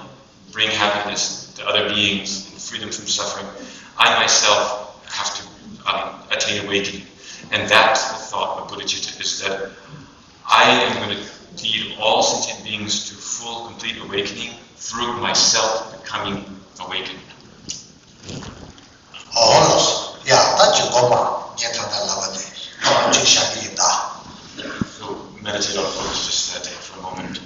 bring happiness to other beings and freedom from suffering, I myself have to um, attain awakening. And that's the thought of bodhicitta, is that I am going to To lead all sentient beings to full, complete awakening through myself becoming awakened. ཨོ་ལགས་སོ། ཡ་ད་ཅིག་སྒོམ་པ་ངས་ད་ལྟ་ལབ་པ་དེ་སྒོམ་པ་ཅིག་བཞག་གི་ཡིན་ད། So meditate on what was just said for a moment.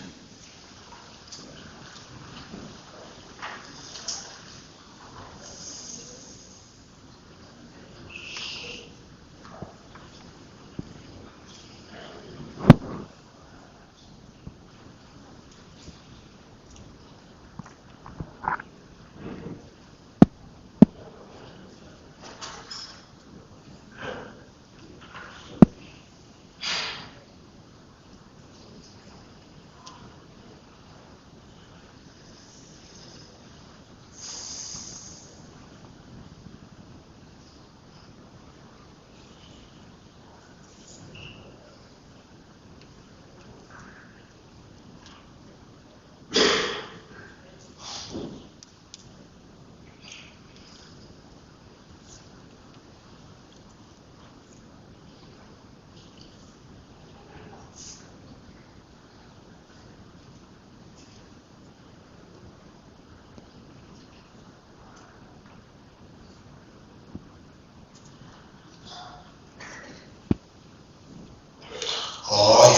ཨོ་ཡ།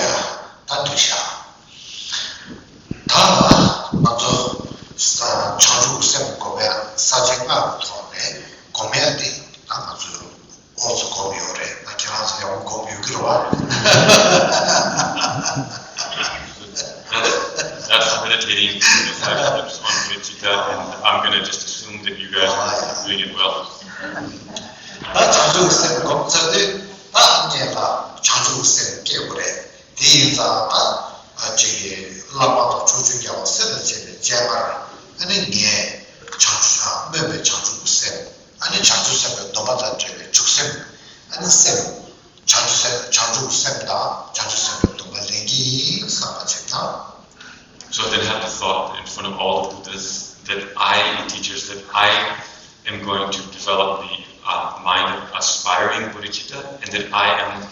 ད་འགྲིག་ཤག་ད་ང་ཚོ་ས་བྱང་ཆུབ་སེམས་སྒོམ་ཡ་ས་བཅད་ལྔ་གི་ཐོག་ནས་སྒོམ་ཡ་དེ་ད་ང་ཚོས་ཨོ་ཙི་སྒོམ་ཡོད་རེད། ད་ཁྱེད་རང་ཚོ་ཡག་པོ་སྒོམ་ཡོད་ཀྱི་རེད་བ། That's, that's meditating in the five steps on bodhicitta, and I'm gonna just assume that you guys are doing it well. ད་བྱང་ཆུབ་སེམས་སྒོམ་ཚར་དུས་ད་ངེད་ལ་བྱང་ཆུབ་སེམས་སྐྱེ་དགོས་རེད། དེ་ཡིན་ཙང་ད་ཅིག་བླ་མ་དང་ཕྱོགས་བཅུའི་རྒྱལ་བ་སྲས་དང་བཅས་པའི་སྤྱན་སྔར་ཨ་ནི་ངས་བྱང་ཆུབ་སྨོན་པའི་བྱང་ཆུབ་ཀྱི་སེམས། ཨ་ནི་བྱང་ཆུབ་སེམས་དཔའི་སྡོམ་པ་དང་འབྲེལ་བའི་འཇུག་སེམས། ཨ་ནི་སེམས། བྱང་ཆུབ་སེམས། བྱང་ཆུབ་སེམས་དང་བྱང་ཆུབ་སེམས་དཔའི་སྡོམ་པ་ལེན་གྱི་ཡིན་བསམ་པ་བྱེད་ན། So then have the thought in front of all the Buddhas that I, the teachers, that I am going to develop the uh, mind of aspiring bodhicitta, and that I am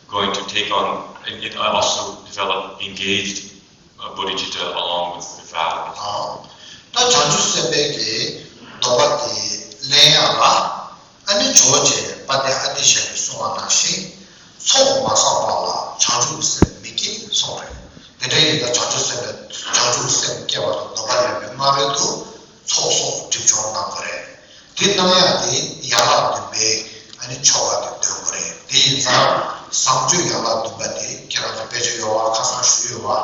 going to take on and also develop engaged uh, bodhicitta along with the vow. ཨོ། ད་བྱང་ཆུབ་སེམས་དཔའི་གི་སྡོམ་པ་དེ་ལེན་ཡག་ལ་ཨ་ནི་ཇོ་བོ་རྗེ་དཔལ་ལྡན་ཨ་ཏི་ཤ་གིས་གསུངས་པ་ནང་བཞིན་ཚོགས་མ་བསགས་པ་ལ་བྱང་ཆུབ་སེམས་མི་སྐྱེ་གསུངས་རེད། དེ་འདྲ་ཡིན་ད་བྱང་ཆུབ་སེམས་དཔའི་བྱང་ཆུབ་སེམས་སྐྱེ་བ་དང་སྡོམ་པ་ལེན་པའི་སྔ་རོལ་དུ་ཚོགས་གསོག་སྒྲིབ་སྦྱོང་གནང་དགོས་རེད། དེ་གནང་ཡག་དེ་ཡན་ལག་བདུན་པའི་ཨ་ནི་ཆོ་ག་དེ་འདོན་དགོས་རེད། དེ་ཡིན་ཙང་བཟང་སྤྱོད་ཡན་ལག་བདུན་པ་དེ་ཁྱེད་རང་ཚོ་དཔེ་ཆ་ཡོད་བ། ཁ་སང་ཞུས་ཡོད་བ།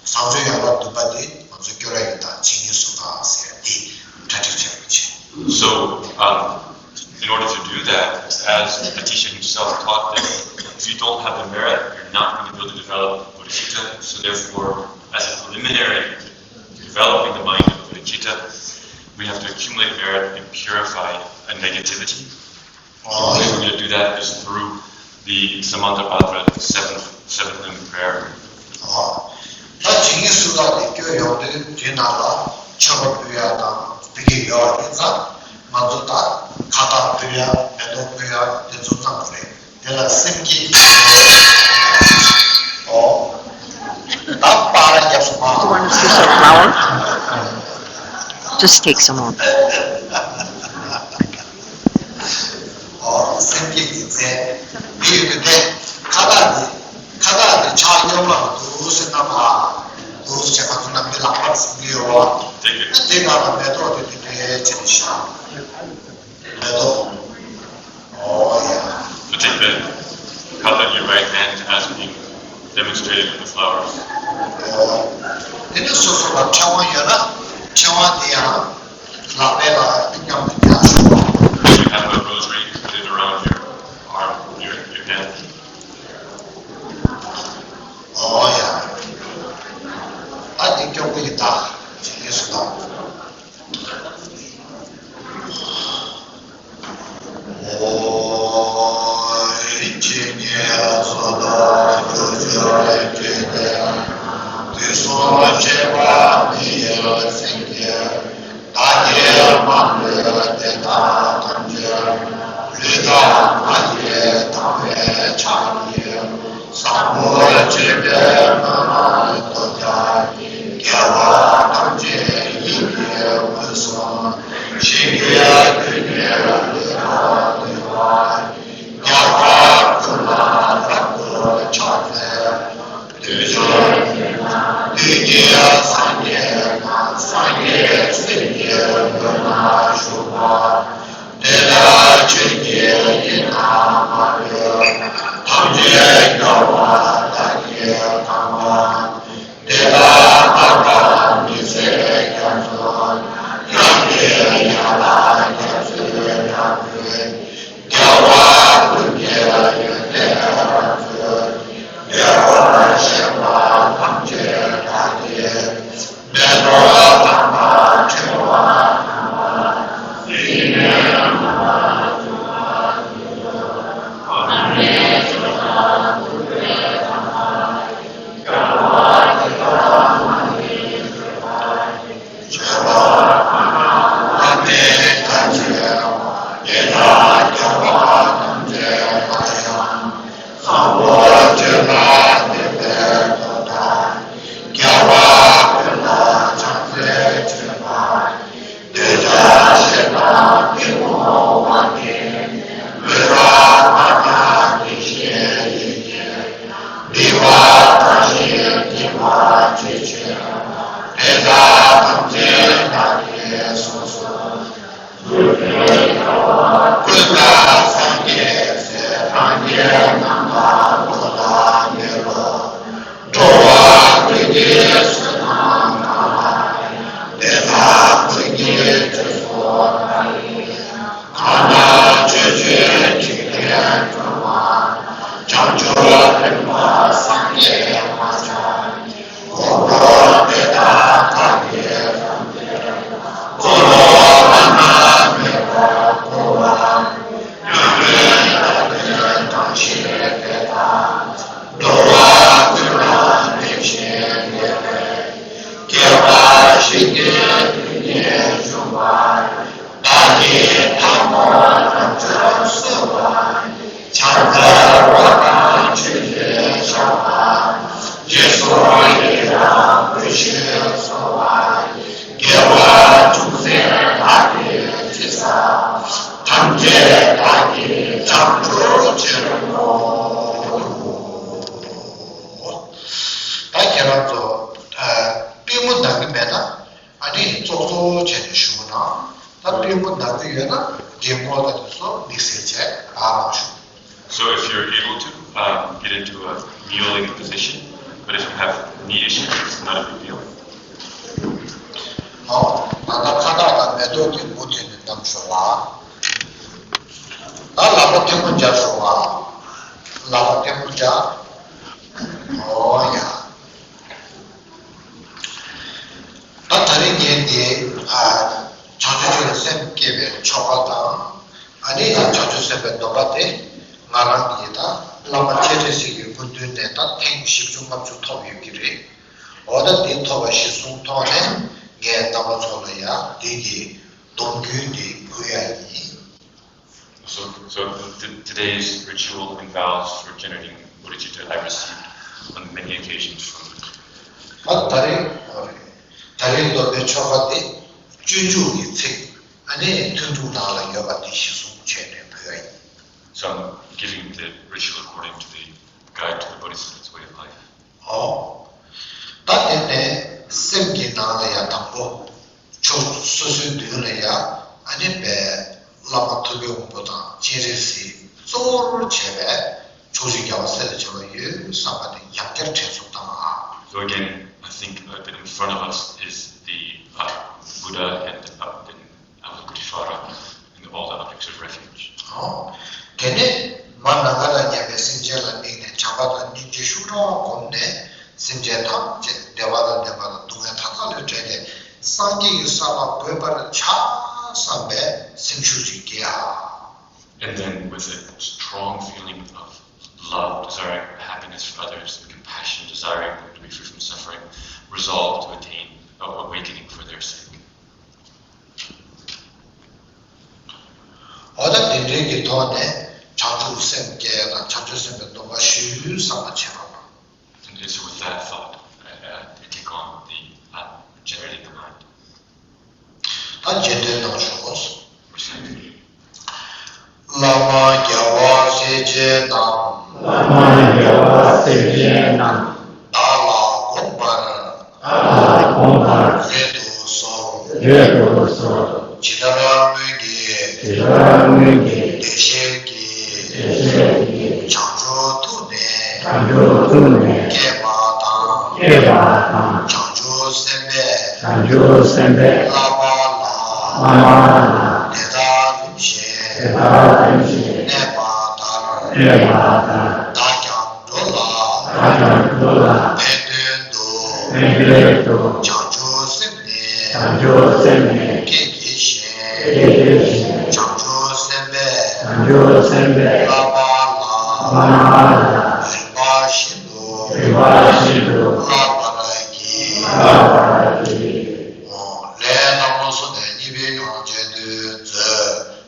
བཟང་སྤྱོད་ཡན་ལག་བདུན་པ་དེ་ང་ཚོ་སྐྱོར་ཡ་ཡིན་ད་ཇི་སྙེད་སུ་དག་ཟེར་ཡ་དེ་གྲ་སྒྲིག་བྱེད་དགོས་ཆེ། So, um, in order to do that, as Atisha himself taught, that if you don't have the merit, you're not going to be able to develop bodhicitta. So therefore, as a preliminary to developing the mind of bodhicitta, we have to accumulate merit and purify a negativity. The way we're going to do that is through the Samantabhadra seventh, seventh limb prayer. ཨོ། ད་ཇི་སྙེད་སུ་དག་དེ་སྐྱོར་ཡོང་དུས་དེ་ནང་ལ་མཆོད་པ་ཕུལ་ཡ་དང་ཕུལ་གྱི་ཡོད་པ་ཡིན་ཙང་ང་ཚོ་ད་ཁ་བཏགས་ཕུལ་ཡ་མེ་ཏོག་ཕུལ་ཡ་དེ་ཚོ་གནང་དགོས་རེད། དེ་ལ་སེམས་བསྐྱེད་ཀྱི། ཨོ། ད་པར་རྒྱབ་སོང་ང་། You want a piece of flower? Just take some off. ཨོ། སེམས་བསྐྱེད་ཀྱི་རྫས་མི་ཡོད་པའི་དེ་ཁ་བཏགས་དེ་ཁ་བཏགས་དེ་ཕྱག་གཡོན་ལ་འདུག་སེ་བསྣམས་ཨ། འདུག་སེ་ང་ཚོ་རྣམས་ཀྱི་ལག་པར་བཟུང་གི་ཡོད་པ། དེ་ག་ལ་མེ་ཏོག་དེ་དེ་འདྲའི་བྱས་ནས་བཞག་མེ་ཏོག་ཨོ་ཡ། To take the cup in your right hand as being demonstrated with the flowers. ཨོ། དེ་ནས་སོ་སོ་ལ་ཕྲེང་བ་ཡོད་ན་ཕྲེང་བ་དེ་ཡང་ལག་པའི་ལ་མཉམ་དུ་ཉར་ཆོག If you have a rosary, put it around your arm, your, your hand. ཨོ་ཡ། ད་འདི་སྐྱོ་པོ་ཡིན་ད། ཇི་སྙེད་སུ་དག་ཨོ། ཇི་སྙེད་སུ་དག་ཐུགས་རྗེ་ཆེ། དུས་གསུམ་གཤེགས་པ་མི་ཡི་སེང་གེ། བདག་གིས་མ་ལུས་བསྟན་པ་ཐམས་ཅད། ལུས་དང་ངག་གིས་དམ་པའི་ཕྱག་གིས། བཟང་པོ་སྤྱོད་པའི་སྨོན་ལམ་ སོང་། ཞིང་གི་རྒྱུ་ཉིད་ལུས་དང་ལུས་པ། རྒྱལ་བ་ཀུན་ལ་རབ་ཏུ་ཕྱག་འཚལ། དུས་གསུམ་དུས་ཀྱི་སངས་རྒྱས་རྣམས། སངས་རྒྱས་སེམས་ཀྱི་མདུན་ན་བཞུགས་པ། དེ་ལྟར་ཆོས་ཀྱི་དབྱིངས་རྣམ་པར་གྲོལ། ཐམས་ཅད་རྒྱལ་བ་དག་གིས་གང་བ། དེ་དག་ལྷ་དང་མི་ཚེ་རྒྱ་མཚོ། ཡང་དག་ཡན་ལག་རྒྱ་མཚོའི་ཡང་དག་རྒྱལ་བ་ཀུན་གྱི་ཡོན་ཏན་རབ་ཏུ་བརྗོད་པར་བྱེད་པ། ཐམས་ཅད་བདག་གིས་མེ་ཏོག་དམ་པ་ཕྲེང་བ་ལྟར་བརྗིད་ཉེར་གནང་བ། ད་ཁྱེད་རང་ཚོ་པུས་མོ་གདངས་ཀྱི་མེད་ན། ཨ་ནི་ཙོག་ཙོག་བྱས་ནས་ཞུ་ན། ད་པུས་མོ་གདངས་ཀྱི་ཡོད་ན་རྒན་གོག་དང་དེ་ཚོ་དམིགས་བསལ་བྱས་ཨ་མ་ཞུ། So if you're able to, um, get into a kneeling position, but if you have knee issues, it's not a big deal. ཨོ། ད་ལྟ་ཁ་བཏགས་དང་མེ་ཏོག་གི་མུ་མཐུད་ནས་བདམས་ཤོག་ཨ། ད་ལག་པ་ཐལ་མོ་སྦྱར་ཤོག་ཨ། ལག་པ་ཐལ་མོ་སྦྱར། ཨོ་ཡ། ད་ད་རིང་ངས་འདི་ཨ་བྱང་ཆུབ་ཆོས་ལ་སེམས་བསྐྱེད་པའི་ཆོ་ག་དང་། ཨ་ནི་བྱང་ཆུབ་སེམས་དཔའི་སྡོམ་པ་དེ་ང་རང་གིས་ད་བླ་མ་མཁྱེན་བརྩེ་སེང་གེའི་སྐུ་མདུན་ནས་ད་ཐེངས་བཞི་བཅུ་ལྔ་བཅུ་ཐོབ་ཡོད་ཀྱི་རེད། འོ་ད་འདི་ཐོབ་པ་གཞིར་བཟུང་ཐོག་ནས་ངས་རྣམ་པ་ཚོ་ལ་ཡང་འདི་གི་སྡོམ་རྒྱུན་འདི་ཕུལ་ཡ་ཡིན། So, so the, today's ritual and vows for generating bodhicitta I received on many occasions from the Buddha. ད་ད་རེས་ད་རེས་སྡོམ་པའི་ཆོ་ག་འདི་སྤྱོད་འཇུག་གི་ཚིག་ཨ་ནི་ཐུན་དྲུག་ནང་ལ་ཡོད་པ་འདི་གཞིར་བཟུང་བྱས་ནས་ཕུལ་ཡ་ཡིན། So I'm giving the ritual according to the guide to the Bodhisattva's way of life. ཨོ། ད་དེ་ནས་སེམས་ཀྱི་ནང་ལ་ཡང་དང་པོ་ཕྱོགས་སོ་སོའི་མདུན་ལ་ཡང་ཨ་ནི་པའི་བླ་མ་ཐུགས་ཀའི་དབང་པོ་དང་སྤྱན་རས་གཟིགས་གཙོ་བོར་བྱས་པའི་ཕྱོགས་བཞི་རྒྱལ་བ་སྲས་དང་བཅས་པ་ཡོད་བསམ་པ་དེ་ཡང་བསྐྱར་དྲན་གསོ་བཏང་ཨ། So again, I think uh, that in front of us is the uh, Buddha and uh, then Avalokiteshvara and all the objects of refuge. ཨོ། དེ་ནས་མར་ནམ་མཁའ་དང་མཉམ་པའི་སེམས་ཅན་ལ་དམིགས་ནས་བྱམས་པ་དང་སྙིང་རྗེ་ཤུགས་དྲག་བསྒོམས་ནས་སེམས་ཅན་ཐམས་ཅད་བདེ་བ་དང་ལྡན་པ་དང་སྡུག་བསྔལ་མཐའ་དག་ལས་བསྒྲལ་ཏེ་སངས་རྒྱས་ཀྱི་ས་ལ་འགོད་པར་བྱ་བསམ་པའི་སེམས་ཤུགས་ཅིག་སྐྱེ་ཡ། And then with a strong feeling of love, desiring happiness for others, and compassion, desiring them to be free from suffering, resolve to attain awakening for their sake. འོ་ད་དེ་འདྲའི་གི་ཐོག་ནས་བྱང་ཆུབ་སེམས་བསྐྱེད་དང་བྱང་ཆུབ་སེམས་དཔའི་སྡོམ་པ་ཞུ་བསམ་པ་བྱེད་པ་དང་། And it's with that thought I, I take on the uh, generating the mind. ད་རྗེས་ཟློས་གནང་ཤོག་བླ་མ་རྒྱལ་བ་སྲས་བཅས་རྣམས། བླ་མ་རྒྱལ་བ་སྲས་བཅས་རྣམས། བདག་ལ་དགོངས་པར། བདག་ལ་དགོངས་པར། མཛད་དུ་གསོལ། མཛད་དུ་གསོལ། ཇི་ལྟར་སྔོན་གྱི། ཇི་ལྟར་སྔོན་གྱི། བདེ་གཤེགས་ཀྱི། བདེ་གཤེགས་ཀྱི། བྱང་ཆུབ་ཐུགས་ནས། བྱང་ཆུབ་ཐུགས་ནས། བསྐྱེད་པ་དང་། བསྐྱེད་པ་དང་། བྱང་ཆུབ་སེམས་དཔའི། བྱང་ཆུབ་སེམས་དཔའི། བསླབ་པ་ལ། བསླབ་པ་ལ། དེ་ལྟར་རིམ་བཞིན། དེ་ལྟར་རིམ་བཞིན། གནས་པ་ལྟར། གནས་པ་ལྟར། བདག་ཀྱང་འགྲོ་ལ། བདག་ཀྱང་འགྲོ་ལ། ཕན་དོན་དུ། ཕན་དོན་དུ། བྱང་ཆུབ་སེམས་ནི། བྱང་ཆུབ་སེམས་ནི། བསྐྱེད་བགྱི་ཞིང་། བསྐྱེད་བགྱི་ཞིང་། བྱང་ཆུབ་སེམས་དཔའི། བྱང་ཆུབ་སེམས་དཔའི། བསླབ་པ་ལ། བསླབ་པ་ལ། རིམ་པ་བཞིན་དུ། རིམ་པ་བཞིན་དུ། བསླབ་པར་བགྱི། བསླབ་པར་བགྱི། ལན་ནང་ལོགས་སུ་ནས་གཉིས་པའི་ཡང་རྗེས་ཟློས་མཛོད།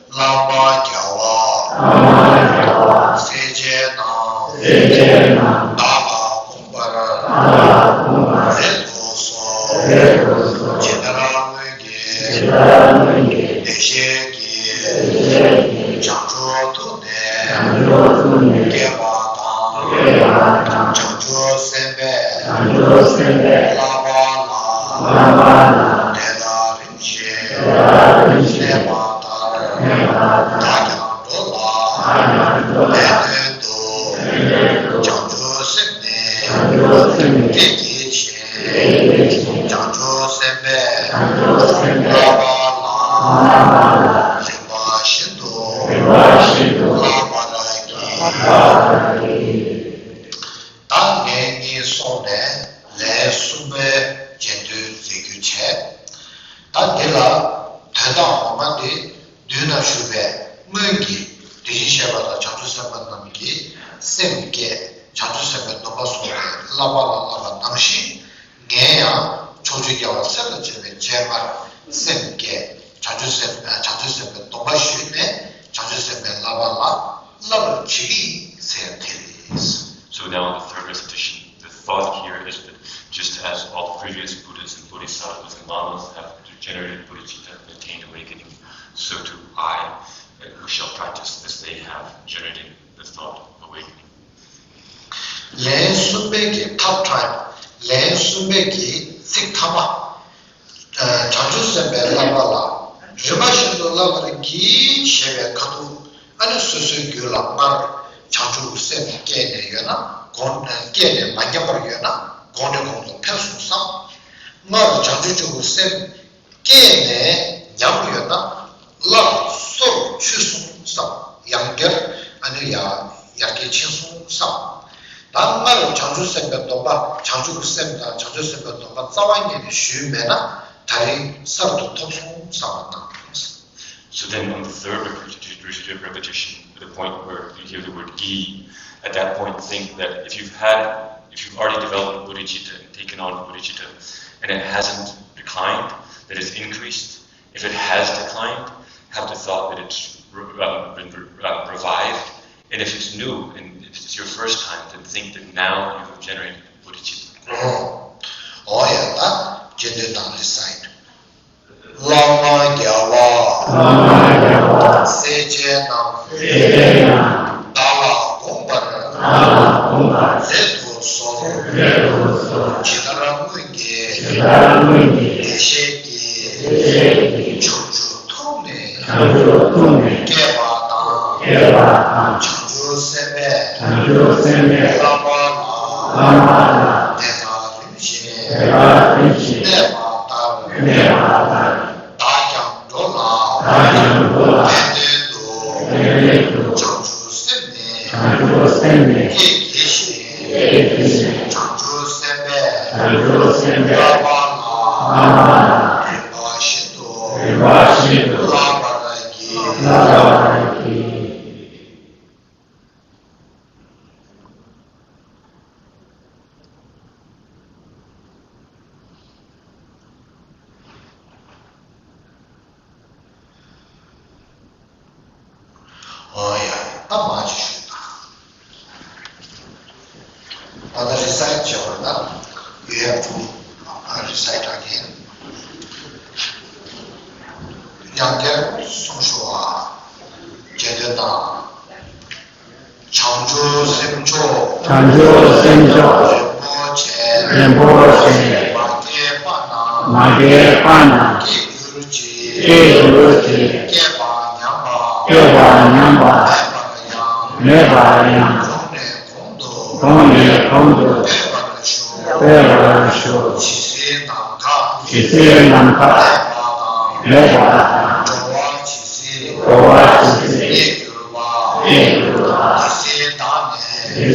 བླ་མ་རྒྱལ་བ། བླ་མ་རྒྱལ་བ། སྲས་བཅས་རྣམས། སྲས་བཅས་རྣམས། བདག་ལ་དགོངས་པར། བདག་ལ་དགོངས་པར། མཛད་དུ་གསོལ། མཛད་དུ་གསོལ། ཇི་ལྟར་སྔོན་གྱི། ཇི་ལྟར་སྔོན་གྱི། བདེ་གཤེགས་ཀྱི། བདེ་གཤེགས་ཀྱི། བྱང་ཆུབ་ཐུགས་ནས། བྱང་ཆུབ་ཐུགས་ནས། བསྐྱེད་པ་དང་། བསྐྱེད་པ་དང་། བྱང་ཆུབ་སེམས་དཔའི། བྱང་ཆུབ་སེམས་དཔའི། བསླབ་པ་ལ། བསླབ་པ་ལ། དེ་ལྟར་རིམ་བཞིན། དེ་ལྟར་རིམ་བཞིན། གནས་པ་ལྟར། གནས་པ་ལྟར། བདག་ཀྱང་འགྲོ་ལ། བདག་ཀྱང་འགྲོ་ལ། ཕན་དོན་དུ། ཕན་དོན་དུ། བྱང་ཆུབ་སེམས་ནི། བྱང་ཆུབ་སེམས་ནི། བསྐྱེད་བགྱི་ཞིང་། བསྐྱེད་བགྱི་ཞིང་། བྱང་ཆུབ་སེམས་དཔའི། བྱང་ཆུབ་སེམས་དཔའི། བསླབ་པ་ལ། བསླབ་པ་ལ། རིམ་པ་བཞིན་དུ། རིམ་པ་བཞིན་དུ། བསླབ་པར་བགྱི། བསླབ་པར་བགྱི། ད་ངས་གཉིད་སོང་ནས་ལན་གསུམ་པའི་རྗེས་ཟློས་མཛད་རྒྱུ་བྱས། ད་འདི་ལ་དོན་དག་ངོ་མ་དེ་མདུན་ན་བཞུགས་པའི་སྔོན་གྱི་དེ་བཞིན་གཤེགས་པ་དང་བྱང་ཆུབ་སེམས་དཔའ་རྣམས་ཀྱིས་སེམས་བསྐྱེད། བྱང་ཆུབ་སེམས་དཔའི་སྡོམ་པ་གསུངས་ཏེ་བསླབ་པ་ལ་བསླབ་པ་ནང་བཞིན། ངས་ཡང་ཕྱོགས་བཅུའི་རྒྱལ་བ་སྲས་དང་བཅས་པའི་སྤྱན་སྔར་སེམས་བསྐྱེད། བྱང་ཆུབ་སེམས། བྱང་ཆུབ་སེམས་དཔའི་སྡོམ་པ་ཞུས་ནས་བྱང་ཆུབ་སེམས་དཔའི་བསླབ་པ་ལ་བསླབ་པར་བྱེད་ཀྱི་ཡིན་ཟེར་དེ་རེད། So now the third recitation, the thought here is that just as all the previous Buddhas and Bodhisattvas and Lamas have generated bodhicitta and attained awakening, so too I, uh, who shall practice as they have generated the thought awakening. ལན་གསུམ་པའི་གི་third time། ལན་གསུམ་པའི་གི་ཚིག་ཐ་མ། བྱང་ཆུབ་སེམས་དཔའི་བསླབ་པ་ལ་རིམ་པ་བཞིན་དུ་བསླབ་པར་བགྱི་ཞེས་པའི་ཁ་ཐུག་ཨ་ནི་སོ་སོའི་རྒྱུད་ལ་སྔར་བྱང་ཆུབ་སེམས་སྐྱེས་ནས་ཡོད་ན་གོང་། སྐྱེས་ནས་མ་ཉམས་པར་ཡོད་ན་གོང་ནས་གོང་དུ་འཕེལ་སོང་བསམ། སྔར་བྱང་ཆུབ་ཆོས་ཀྱི་སེམས་སྐྱེས་ནས་ཉམས་ཡོད་ན་སླར་སོར་ཆུད་སོང་བསམ། ཡང་བསྐྱར་ཨ་ནི་ཡར་ཡར་རྒྱས་ཕྱིན་སོང་བསམ། ད་སྔར་བྱང་ཆུབ་སེམས་དཔའི་སྡོམ་པ། བྱང་ཆུབ་ཀྱི་སེམས་དང་བྱང་ཆུབ་སེམས་དཔའི་སྡོམ་པ་རྩ་བ་ཉིད་ནས་ཞུས་མེད་ན་ད་རིང་གསར་དུ་ཐོབ་སོང་བསམ་པ་དང་། So then on the third repeti- repetition, the point where you hear the word gi, at that point think that if you've had, if you've already developed bodhicitta and taken on bodhicitta, and it hasn't declined, that it's increased, if it has declined, have the thought that it's re- um, been re- um, revived, and if it's new and if it's your first time, then think that now you have generated bodhicitta. ཨོ་ཡ། ད་རྗེས་ཟློས་དང་recite། བླ་མ་རྒྱལ་བ། བླ་མ་རྒྱལ་བ། སྲས་བཅས་རྣམས། སྲས་བཅས་རྣམས། བདག་ལ་དགོངས་པར། བདག་ལ་དགོངས་པར། མཛད་དུ་གསོལ། མཛད་དུ་གསོལ། ཇི་ལྟར་སྔོན་གྱི། ཇི་ལྟར་སྔོན་གྱི། བདེ་གཤེགས་ཀྱི། བདེ་གཤེགས་ཀྱི། བྱང་ཆུབ་ཐུགས་ནས། བྱང་ཆུབ་ཐུགས་ནས། བསྐྱེད་པ་དང་། བསྐྱེད་པ་དང་། བྱང་ཆུབ་སེམས་དཔའི། བྱང་ཆུབ་སེམས་དཔའི། བསླབ་པ་ལ། བསླབ་པ་ལ། དེ་དག་རིམ་བཞིན། དེ་དག་རིམ་བཞིན། གནས་པ་ལྟར། གནས་པ་ལྟར། བདག་ཀྱང་འགྲོ་ལ། བདག་ཀྱང་འགྲོ་ལ། ཕན་དོན་དུ། ཕན་དོན་དུ། བྱང་ཆུབ་སེམས་ནི། བྱང་ཆུབ་སེམས་ནི། བསྐྱེད་བགྱི་ཞིང་། བསྐྱེད་བགྱི་ཞིང་། བྱང་ཆུབ་སེམས་དཔའི། བྱང་ཆུབ་སེམས་དཔའི། བསླབ་པ་ལ། བསླབ་པ་ལ། རིམ་པ་བཞིན་དུ། རིམ་པ་བཞིན་དུ། བསླབ་པར་བགྱི། བསླབ་པར་བགྱི། ཡང་བསྐྱར་གསུངས་ཤོག་ཨ། རྗེས་ཟློས་དང་། བྱང་ཆུབ་སེམས་མཆོག་བྱང་ཆུབ་སེམས་མཆོག་རིན་པོ་ཆེ། རིན་པོ་ཆེ། མ་སྐྱེས་པ་རྣམས། མ་སྐྱེས་པ་རྣམས། སྐྱེ་གྱུར་ཅིག་སྐྱེ་གྱུར་ཅིག་སྐྱེས་པ་ཉམས་པ། སྐྱེས་པ་ཉམས་པ། མེད་པར་ཡང་། མེད་པར་ཡང་། གོང་ནས་གོང་དུ། གོང་ནས་གོང་དུ། འཕེལ་བར་ཤོག་འཕེལ་བར་ཤོག་ཇི་སྲིད་ནམ་མཁའ། ཇི་སྲིད་ནམ་མཁའ། མེད་པ་དང་། མེད་པ་དང་། འགྲོ་བ་ཇི་སྲིད། འགྲོ་བ་ཇི་སྲིད། གནས་གྱུར་པ། གནས་གྱུར་པ། དེ་སྲིད་བདག་ནི། དེ་སྲིད་བདག་ནི།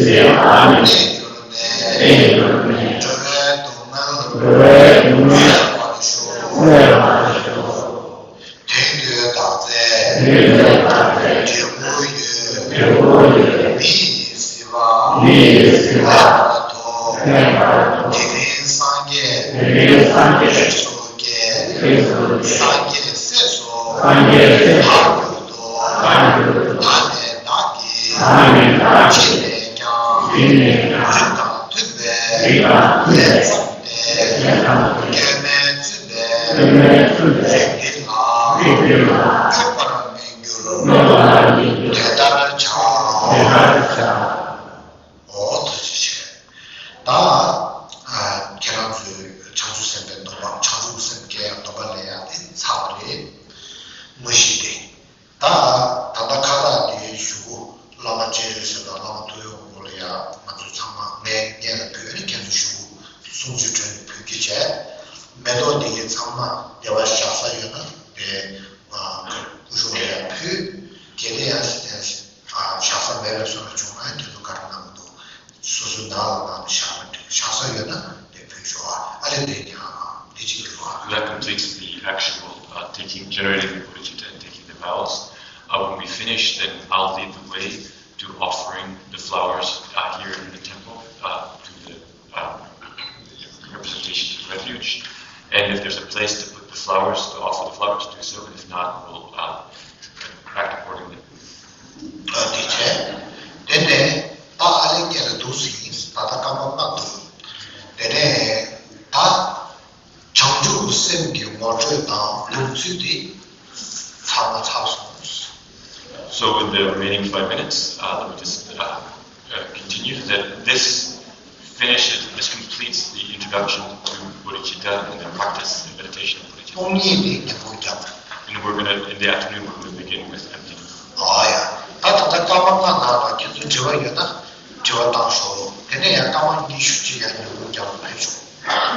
གནས་གྱུར་ནས། གནས་གྱུར་ནས། འགྲོ་བའི་སྡུག་བསྔལ། འགྲོ་བའི་སྡུག་བསྔལ། སེལ་བར་ཤོག་སེལ་བར་ཤོག་དོན་དུ་བདག་འཛད། དོན་དུ་བདག་འཛད། འབྲས་བུ་ཡོད། འབྲས་བུ་ཡོད། མི་ཡི་སྲིད་པ། མི་ཡི་སྲིད་པ། མེད་པར་ཐོབ། མེད་པར་ཐོབ། དེ་རིང་སངས་རྒྱས། དེ་རིང་སངས་རྒྱས། རིགས་སུ་སྐྱེས། རིགས་སུ་སྐྱེས། སངས་རྒྱས་སྲས་སུ། སངས་རྒྱས་སྲས་སུ། ལྷག་གྱུར་ཏོ། ལྷག་གྱུར་ཏོ། ད་ནི་བདག་གིས། ད་ནི་བདག་གིས། ཕྱི་ནས་ཀྱང་། ཕྱི་ནས་ཀྱང་། རིགས་དང་མཐུན་པའི། རིགས་དང་མཐུན་པའི། ལས་བརྩམས་ཏེ། ལས་བརྩམས་ཏེ། སྐྱོན་མེད་བཙུན་པའི། སྐྱོན་མེད་བཙུན་པའི། རིགས་འདི་ལ། རིགས་འདི་ལ། གཡོག་པར་མི་འགྱུར། གཡོག་པར་མི་འགྱུར། དེ་ལྟར་བྱ། དེ་ལྟར་བྱ། འོ་ཐུགས་རྗེ་ཆེ། ད། ཨ། ཁྱེད་རང་ཚོས་བྱང་ཆུབ་སེམས་དཔའི་སྡོམ་པ། བྱང་ཆུབ་སེམས་བསྐྱེད་ཡག་སྡོམ་པ་ལེན་ཡག་དེ་ཚར་བ་རེད། དངོས་གཞི་དེ། ད། ད་ལྟ་ཁ་བཏགས་འདིའི་གཞུག་གུ་བླ་མ་སྤྱན་རས་གཟིགས་དང་བླ་མ་ཐུབ་པའི་དབང་པོ་ལ་ཡ་ང་ཚོ་ཚང་མ་ངས་སྔོན་ལ་བོད་ནས་ཁྱེད་ཚོ་གཞུག་གུ་གསུང་ཆོས་གྲོལ་ནས་ཕུལ་གྱི་བྱས། མེ་ཏོག་འདི་གའི་ཚང་མ་བདེ་བར་བཞག་ས་ཡོད་ན་དེ་སྐུ་གཞུག་ལ་ཡ་ཕུལ། གལ་ཏེ་ཡང་བཞག་ས་མེད་པའི་བཟོ་འདྲ་བྱུང་ན་ཁྱེད་ཚོ་ག་རེ་གནང་གི་འདུག་སོ་སོའི་ནང་ལ་ནང་དུ་བཞག་ན་འགྲིག་བཞག་ས་ཡོད་ན་དེ་ཕུལ་ཤོག་ཨ་ཨ་རེ་དེ་ཀྱང་འདི་གཅིག་འགྲོ་ཨ། That completes the actual uh, taking, generating the bodhicitta and taking the vows. Uh, when we finish, then I'll lead the way to offering the flowers uh, here in the temple uh, to the uh, representation to the refuge. And if there's a place to put the flowers, to offer the flowers, do so. And if not, we'll uh, act accordingly. ཨ་དེ་བྱས། དེ་ནས་ད་ཨ་ལེ་སྐད་ལ་འདུག་ཟིན། ད་ལྟ་སྐར་མ་ལྔ་འདུག་དེ་ནས་ད་བྱང་ཆུབ་སེམས་ཀྱི་ངོ་སྤྲོད་དང་སྒྲུབ་ཚུལ་དེ་ཚང་མ་ཚར་སོང་། So in the remaining five minutes, uh, let me just uh, uh, continue that this finishes, this completes the introduction to bodhicitta and the practice and meditation of bodhicitta. སྟོང་ཉིད་ནས་ཉིན་གུང་རྒྱབ། And we're gonna, in the afternoon, we're gonna begin with emptiness. ཨ་ཡ། ད་ད་ལྟ་སྐར་མ་ལྔ་ནང་ལ་ཁྱེད་ཚོ་དྲི་བ་ཡོད་ན་དྲི་བ་བཏང་ཤོག་དེ་ནས་ཡང་སྐར་མ་ཉི་ཤུ་ཅིག་ཡང་ཉིན་གུང་རྒྱབ་ལ་ཕེབས་ཤོག་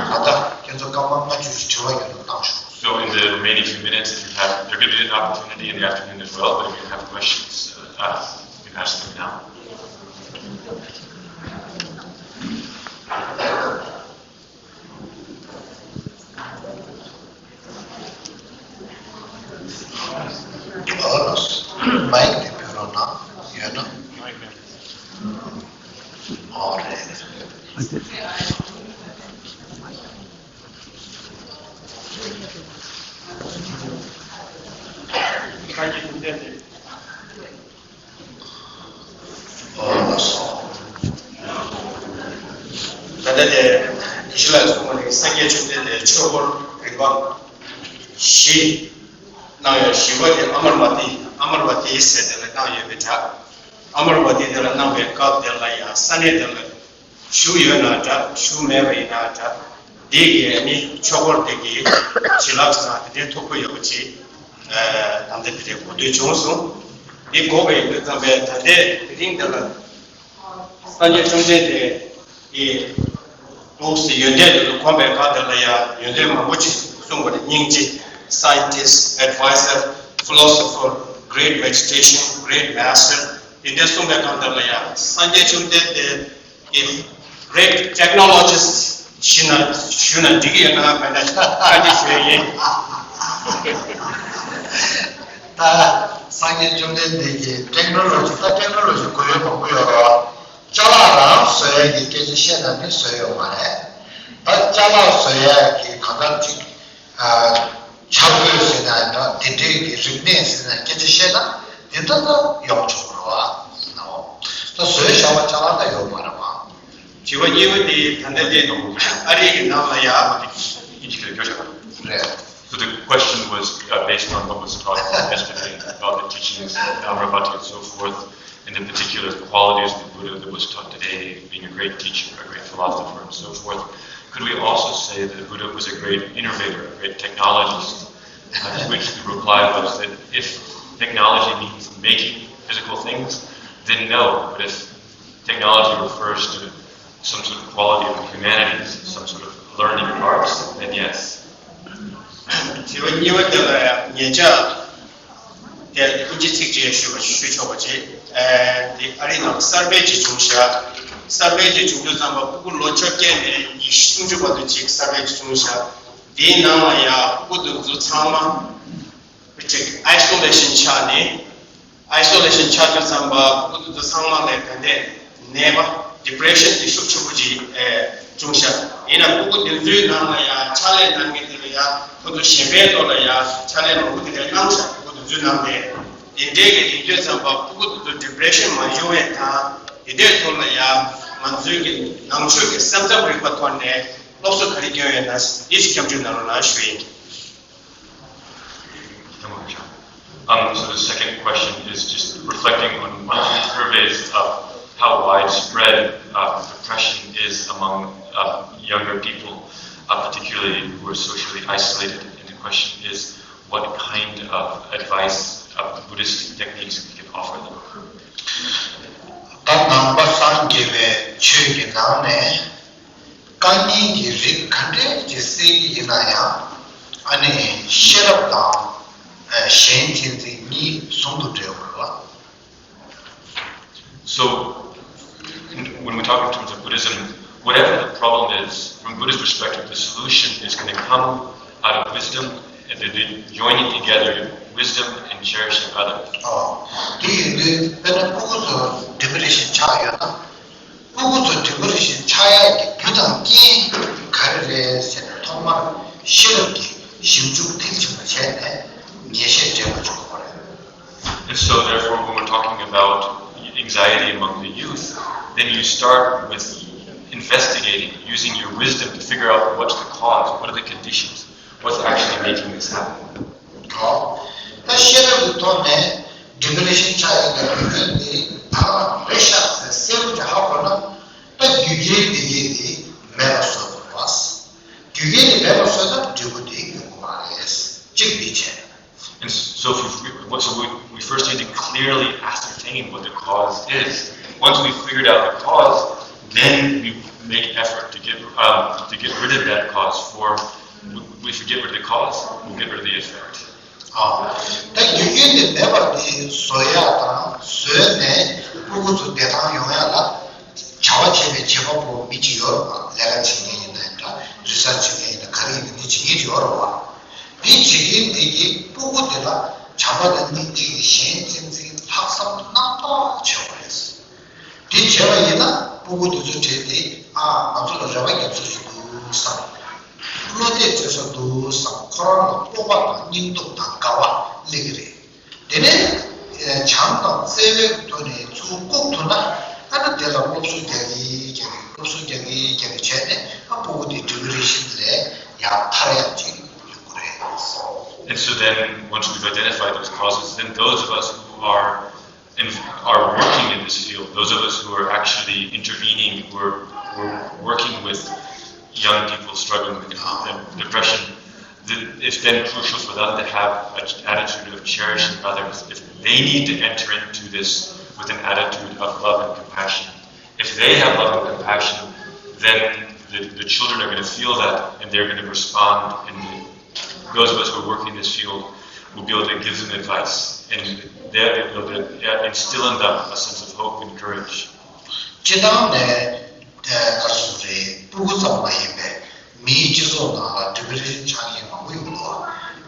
ད་ལྟ་ཁྱེད་ཚོ་སྐར་མ་ལྔ་བཅུ་ཅིག་དྲི་བ་ཡོད་ན་བཏང་ཤོག So in the remaining few minutes, if you have, you're gonna get an opportunity in the afternoon as well, but if you have questions, uh, ask. You can ask them now. ཨོ་ལགས་སོ། མའིག་དེ་ཕུལ་རོགས་གནང་། ཡོད་ན། ཨོ་རེད། ཨོ་ལགས་སོ། ད་ལྟ་དེ་ཉི་ཤུ་ལ་གསུངས་པ་ནི་སངས་རྒྱས་བཅོམ་ལྡན་འདས་ཆོས་འཁོར་རིམ་པ་བཞི་གནང་ཡོད། བཞི་པ་དེ་ཨ་མར་བ་ཏི། ཨ་མར་བ་ཏི་ཟེར་དེ་ལ་གནང་ཡོད་པའི་གྲས། ཨ་མར་བ་ཏི་དེ་ལ་གནང་བའི་སྐབས་དེ་ལ་ཡང་ས་གནས་དེ་ལ་བཞུགས་ཡོད་ན་འདྲ། བཞུགས་མེད་པ་ཡིན་ན་འདྲ། འདི་གི་ནི་ཆོས་འཁོར་དེ་གི་བྱིན་རླབས་ཟེར་ན་དེ་འདྲའི་མཐུག་པོ་ཡོད་པ་ཅིག་ད་ལྟ་དེ་འདྲའི་གོ་ཐོས་བྱུང་སོང་། འདི་གོ་བའི་དུས་ཙམ་པའི་ད་ལྟའི་དེ་རིང་འདི་ལ་སངས་རྒྱས་བཅོམ་ལྡན་འདས་ཀྱི་འདུག་སེ་ཡོན་ཏན་དེ་ཚོ་གོམས་པའི་སྐབས་དེ་ལ་ཡང་ཡོན་ཏན་མང་པོ་ཅིག་གསུངས་པ་རེད། སྙིང་རྗེ། Scientist, advisor, philosopher, great meditation, great master. དེ་འདྲ་གསུངས་པའི་སྐབས་དེ་ལ་ཡང་སངས་རྒྱས་བཅོམ་ལྡན་འདས་ཀྱི་great technologist ཞུས་ན་ཞུས་ན་འགྲིག་གི་ཡོད་ན། མེད་ན་བཀའ་འདྲི་ཞུ་ཡ་ཡིན། ད་སངས་རྒྱས་བཅོམ་ལྡན་འདས་ཀྱི་ཊེག་ནོ་ལོ་ཇི། ད་ཊེག་ནོ་ལོ་ཇི་གོ་ཡོད་མང་པོ་ཡོད་རེད་བ། ཅ་ལག་རང་བཟོ་ཡས་ཀྱི་སྐད་ཆ་བཤད་ན་ནི་བཟོ་ཡོད་མ་རེད། ད་ཅ་ལག་བཟོ་ཡས་ཀྱི་གང་ལྟར་ཅིག་ཨ། འཆར་འགོད་ཟེར་ན་ཡང་འདྲ། དེ་འདྲའི་གི་རིག་གནས་ཟེར་ན་སྐད་ཆ་བཤད་ན་དེ་ལྟ་ལྟ་ཡོང་ཆོག་རེད་བ། ནའོ། ད་བཟོས་བཞག་པ་ཅ་ལག་ད་ཡོད་མ་རེད་བ། དྲི་བ་གཉིས་པ་དེ་ད་ལྟ་དེ་ཨ་རི་གི་ནང་ལ་ཡ་ཨིན་ཇི་ལ་བསྒྱུར་བཞག་རེད། So the question was uh, based on what was taught yesterday about the teachings of Dhammapada and so forth, and the particular qualities of the Buddha that was taught today, being a great teacher, a great philosopher, and so forth, could we also say that the Buddha was a great innovator, a great technologist? Uh, to which the reply was that if technology means making physical things, then no. But if technology refers to some sort of quality of humanities, some sort of learning arts, then yes. དྲི་བ་གཉིས་པ་དེ་ལ་ཡང་ཉེ་ཆར་དེ་ཨིན་ཇི་ཚིག་ཅིག་ཞུ་བ་ཞུ་ཆོག་པ་བྱེད། ཨ་དེ་ཨ་རི་ནང་གསར་སྤེལ་ཅིག་བྱུང་ཤག་གསར་སྤེལ་ཅིག་བྱུང་དུས་ཙམ་པ་སྤུ་གུ་ལོ་བཅོ་བརྒྱད་ནས་ཉི་ཤུ་སུམ་ཅུ་བར་དུ་ཅིག་གསར་སྤེལ་ཅིག་བྱུང་ཤག་དེའི་ནང་ལ་ཡང་སྤུ་གུ་དེ་ཚོ་ཚང་མ་ཅིག་ཨའི་སོ་ལེ་ཤན་ཆགས་ནས། ཨའི་སོ་ལེ་ཤན་ཆགས་དུས་ཙམ་པ་སྤུ་གུ་དེ་ཚོ་ཚང་མ་ལ་ག་འདྲས་ནད་པ་ཌི་པི་རེ་ཤན་དེ་ཤུགས་ཆེན་པོ་ཅིག་ཨེ་བྱུང་ཤག་ཡིན་ན་སྤུ་གུ་དེ་ཚོའི་ནང་ལ་ཡང་ཕྱག་ལས་གནང་མཁན་དེ་ལ་ཡང་ཁོ་ཚོ་གཞན་པའི་ཐོག་ལ་ཡང་ཕྱག་ལས་མང་པོ་དེ་འདྲ་གནང་ཤག་སྤུ་གུ་དེ་ཚོའི་ནང་ནས། དེ་འདྲས་ཀྱི་ཡིན་དུས་ཙམ་པ་སྤུ་གུ་དེ་ཚོ་ཌི་པི་རེ་ཤན་མ་བྱུང་བའི་དང་དེ་འདྲའི་ཐོག་ལ་ཡང་ང་ཚོའི་གི་ནང་ཆོས་ཀྱི་ས་མཚམས་རིག་པ་ཐོག་ནས་སློབ་གསོ་ག་རེ་སྐྱོན་ཡོད་ན་འདི་ཞིག་སྐྱབས་འཇུག་གནང་རོགས་གནང་ཞུ་ཡིན། Um, so the second question is just reflecting on one of the surveys of how widespread uh, depression is among uh, younger people, uh, particularly who are socially isolated. And the question is, what kind of advice of Buddhist techniques we can offer them? ད་ནང་པ་སངས་རྒྱས་པའི་ཆོས་ཀྱི་ནང་ནས། དཀའ་ངལ་གྱི་རིགས་ག་འདྲས་ཅིག་སེལ་གྱི་ཡིན་ན་ཡང་ཨ་ནི་ཤེས་རབ་དང་གཞན་གཅེས་འཛིན་གཉིས་ཟུང་དུ་འབྲེལ་བ་རེད་བ། So, when we talk in terms of Buddhism, whatever the problem is, from Buddhist perspective, the solution is going to come out of wisdom and the, the joining together of wisdom and cherishing others. ཨོ། དེ་ཡིན་དུས་དཔེར་ན་སྤུ་གུ་ཚོ་ཌི་པི་རེ་ཤན་ཆགས་ཡོད་ན། སྤུ་གུ་ཚོ་ཌི་པི་རེ་ཤན་ཆགས་ཡག་གི་རྒྱུ་དང་རྐྱེན་ག་རེ་རེད་ཟེར་ན་ཐོག་མར་ཤེས་རབ་ཀྱི་ཞིབ་འཇུག་མཐིལ་ཕྱིན་པ་བྱས་ནས་ངེས་ཤེས་འདྲེན་པ་བྱུང་དགོས་རེད། And so, therefore, when we're talking about anxiety among the youth, then you start with investigating, using your wisdom to figure out what's the cause, what are the conditions, what's actually making this happen. ད་ཤེས་རབ་ཀྱི་ཐོག་ནས་ཌི་པི་རེ་ཤན་ཆགས་ཡོད་པའི་རྒྱུ་རྐྱེན་དེ་ད་ག་རང་རེད་ཤག་ཟེར་གསལ་པོ་ཅིག་ཧ་གོ་ན། ད་རྒྱུ་རྐྱེན་དེ་གས་དེ་མེད་པ་བཟོ་དགོས་པ། རྒྱུ་རྐྱེན་དེ་མེད་པ་བཟོས་ན་འབྲས་བུ་དེ་ཡོང་གི་མ་རེད། གཅིག་འདི་བྱས། And so if we, so we, we first need to clearly ascertain what the cause is. Once we've figured out the cause, then we make effort to get um, to get rid of that cause. For if we get rid of the cause, we'll get rid of the effect. ཨ། ད་རྒྱུ་རྐྱེན་དེ་མེད་པ་དེ་བཟོ་ཡག་དང་བཟོས་ནས་སྤུ་གུ་ཚོ་བདེ་ཐང་ཡོང་ཡག་ལ་བྱ་བ་བྱེད་པའི་བྱེད་པ་པོ་མི་གཅིག་ཡོད་རེད་པ། ལས་ཀ་བྱེད་མཁན་ཡིན་ན་འདྲ། རི་སར་ཆ་བྱེད་མཁན་ཡིན་ན་ག་རེ་ཡིན་ན་འདི་བྱེད་མཁན་ཡོད་རེད་པ། འདི་བྱེད་མཁན་དེ་གིས་སྤུ་གུ་དེ་ལ་བྱམས་པ་དང་སྙིང་རྗེ་གིས་གཞན་གཅེས་འཛིན་ལྷག་བསམ་རྣམ་དག་བྱེད་དགོས་རེད། དེ་བྱས་པ་ཡིན་ན་སྤུ་གུ་དེ་ཚོ་དྲན་ཏེ་ཨ་ང་ཚོ་ལ་རེ་བ་རྒྱབ་ས་ཞིག་འདུག་བསམ། བློ་གཏད་བྱེད་ས་འདུག་བསམ། ཁོ་རང་ལ་སྤོབས་པ་དང་སྙིང་སྟོབས་དང་དགའ་བ་སླེབས་ཀྱི་རེད། དེ་ནས་བྱམས་དང་བརྩེ་བའི་ཐོག་ནས་ཚུར་བཀུག་ཐུབ་ན་ཨ་ནི་དེ་ལ་སློབ་གསོ་རྒྱག་གི་རྒྱག་གི་སློབ་གསོ་རྒྱག་གི་རྒྱག་གི་བྱས་ནས་ཨ་སྤུ་གུ་དེ་ཌི་པི་རེ་ཤན་ལས་ཡང་ཐར་ཡག་ཅིག་ཡོང་གི་རེད། And so then, once we've identified those causes, then those of us who are in, are working in this field, those of us who are actually intervening, who are, who are working with young people struggling with um, depression, th- it's then crucial for them to have an attitude of cherishing others. If they need to enter into this with an attitude of love and compassion, if they have love and compassion, then the, the children are going to feel that and they're going to respond in the those of us who are working in this field will be able to give them advice, and they'll be able to uh, instill in them a sense of hope and courage. སྤྱི་བཏང་ནས་ག་རེ་ཟེར་རེད། སྤུ་གུ་ཙམ་མ་ཡིན་པའི་མིའི་སྤྱི་ཚོགས་ནང་ལ་ཌི་པི་རེ་ཤན་ཆགས་མཁན་མང་པོ་ཡོང་གི་འདུག་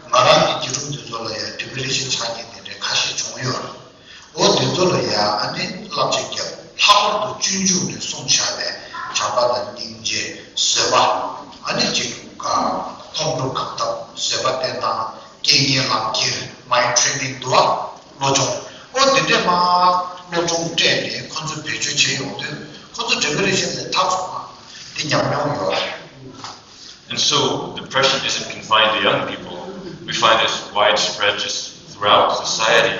ང་རང་གི་བརྒྱུད་རིམ་དེ་ཚོ་ལ་ཡང་ཌི་པི་རེ་ཤན་ཆགས་མཁན་དེ་འདྲའི་ཁ་ཤས་བྱུང་ཡོད་རེད། འོ་དེ་ཚོ་ལ་ཡང་ཨ་ནི་བསླབ་བྱ་བརྒྱབ། ལྷག་པར་དུ་སྤྱོད་འཇུག་ནས་གསུངས་བཞག་པའི་བྱམས་པ་དང་སྙིང་རྗེ། བཟོད་པ། ཨ་ནི་ཅིག་ཁོང་ཁྲོ་གང་ཐབས་བཟོད་པ་བསྟེན་སྟངས། རྐྱེན་ངན་ལམ་ཁྱེར། མའིན་ཌི་ཊི་རེ་ནིང་འདུག་བ། བློ་སྦྱོང་། འོ་དེ་འདྲས་མ་བློ་སྦྱོང་སྤྲད་ནས་ཁོ་ཚོ་བེད་སྤྱོད་བྱེད་ཡོང་དུས་ཁོ་ཚོ་ཌི་པི་རེ་ཤན་ལས་ཐར་སོང་བ། འདི་ཉམས་མྱོང་ཡོད་རེད། And so depression isn't confined to young people. We find this widespread just throughout society.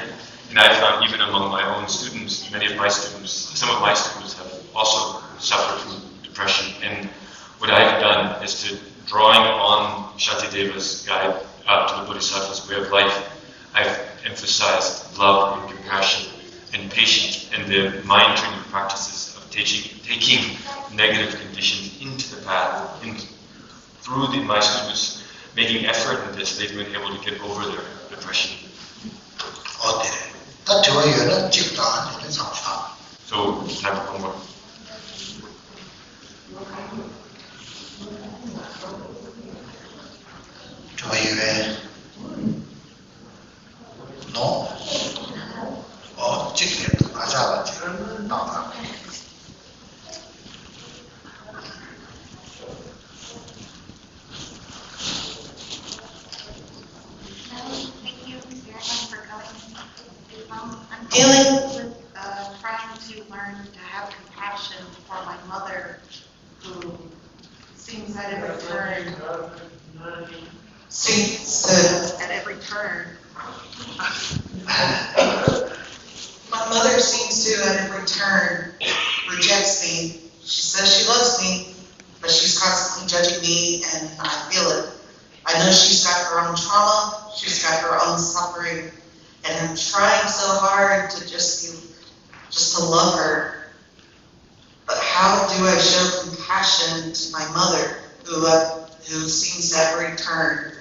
And I found even among my own students, many of my students, some of my students have also suffered from depression. And what I've done is to, drawing on Shantideva's guide uh, to the Bodhisattva's way of life, I've emphasized love and compassion and patience and the mind training practices of taking, taking negative conditions into the path, in, through the, my students making effort in this, they've been able to get over their depression. ཨོ་དེ་རེད། ད་དྲི་བ་ཡོད་ན་གཅིག་དང་དེ་ནས་མཚམས་བཞག So, time for homework. དྲི་བ་ཡོད་པས། ནོ། ཨོ་གཅིག་རེད་འདུག་ང་ཅག་ལ་གཅིག་བཏང་དང་། Thank you, Mister Yang, for coming. Um, I'm dealing with uh, trying to learn to have compassion for my mother, who seems at every turn, seems to, at every turn. My mother seems to, at every turn, rejects me. She says she loves me, but she's constantly judging me, and I feel it. I know she's got her own trauma, she's got her own suffering, and I'm trying so hard to just be, just to love her. But how do I show compassion to my mother, who, uh, who seems at every turn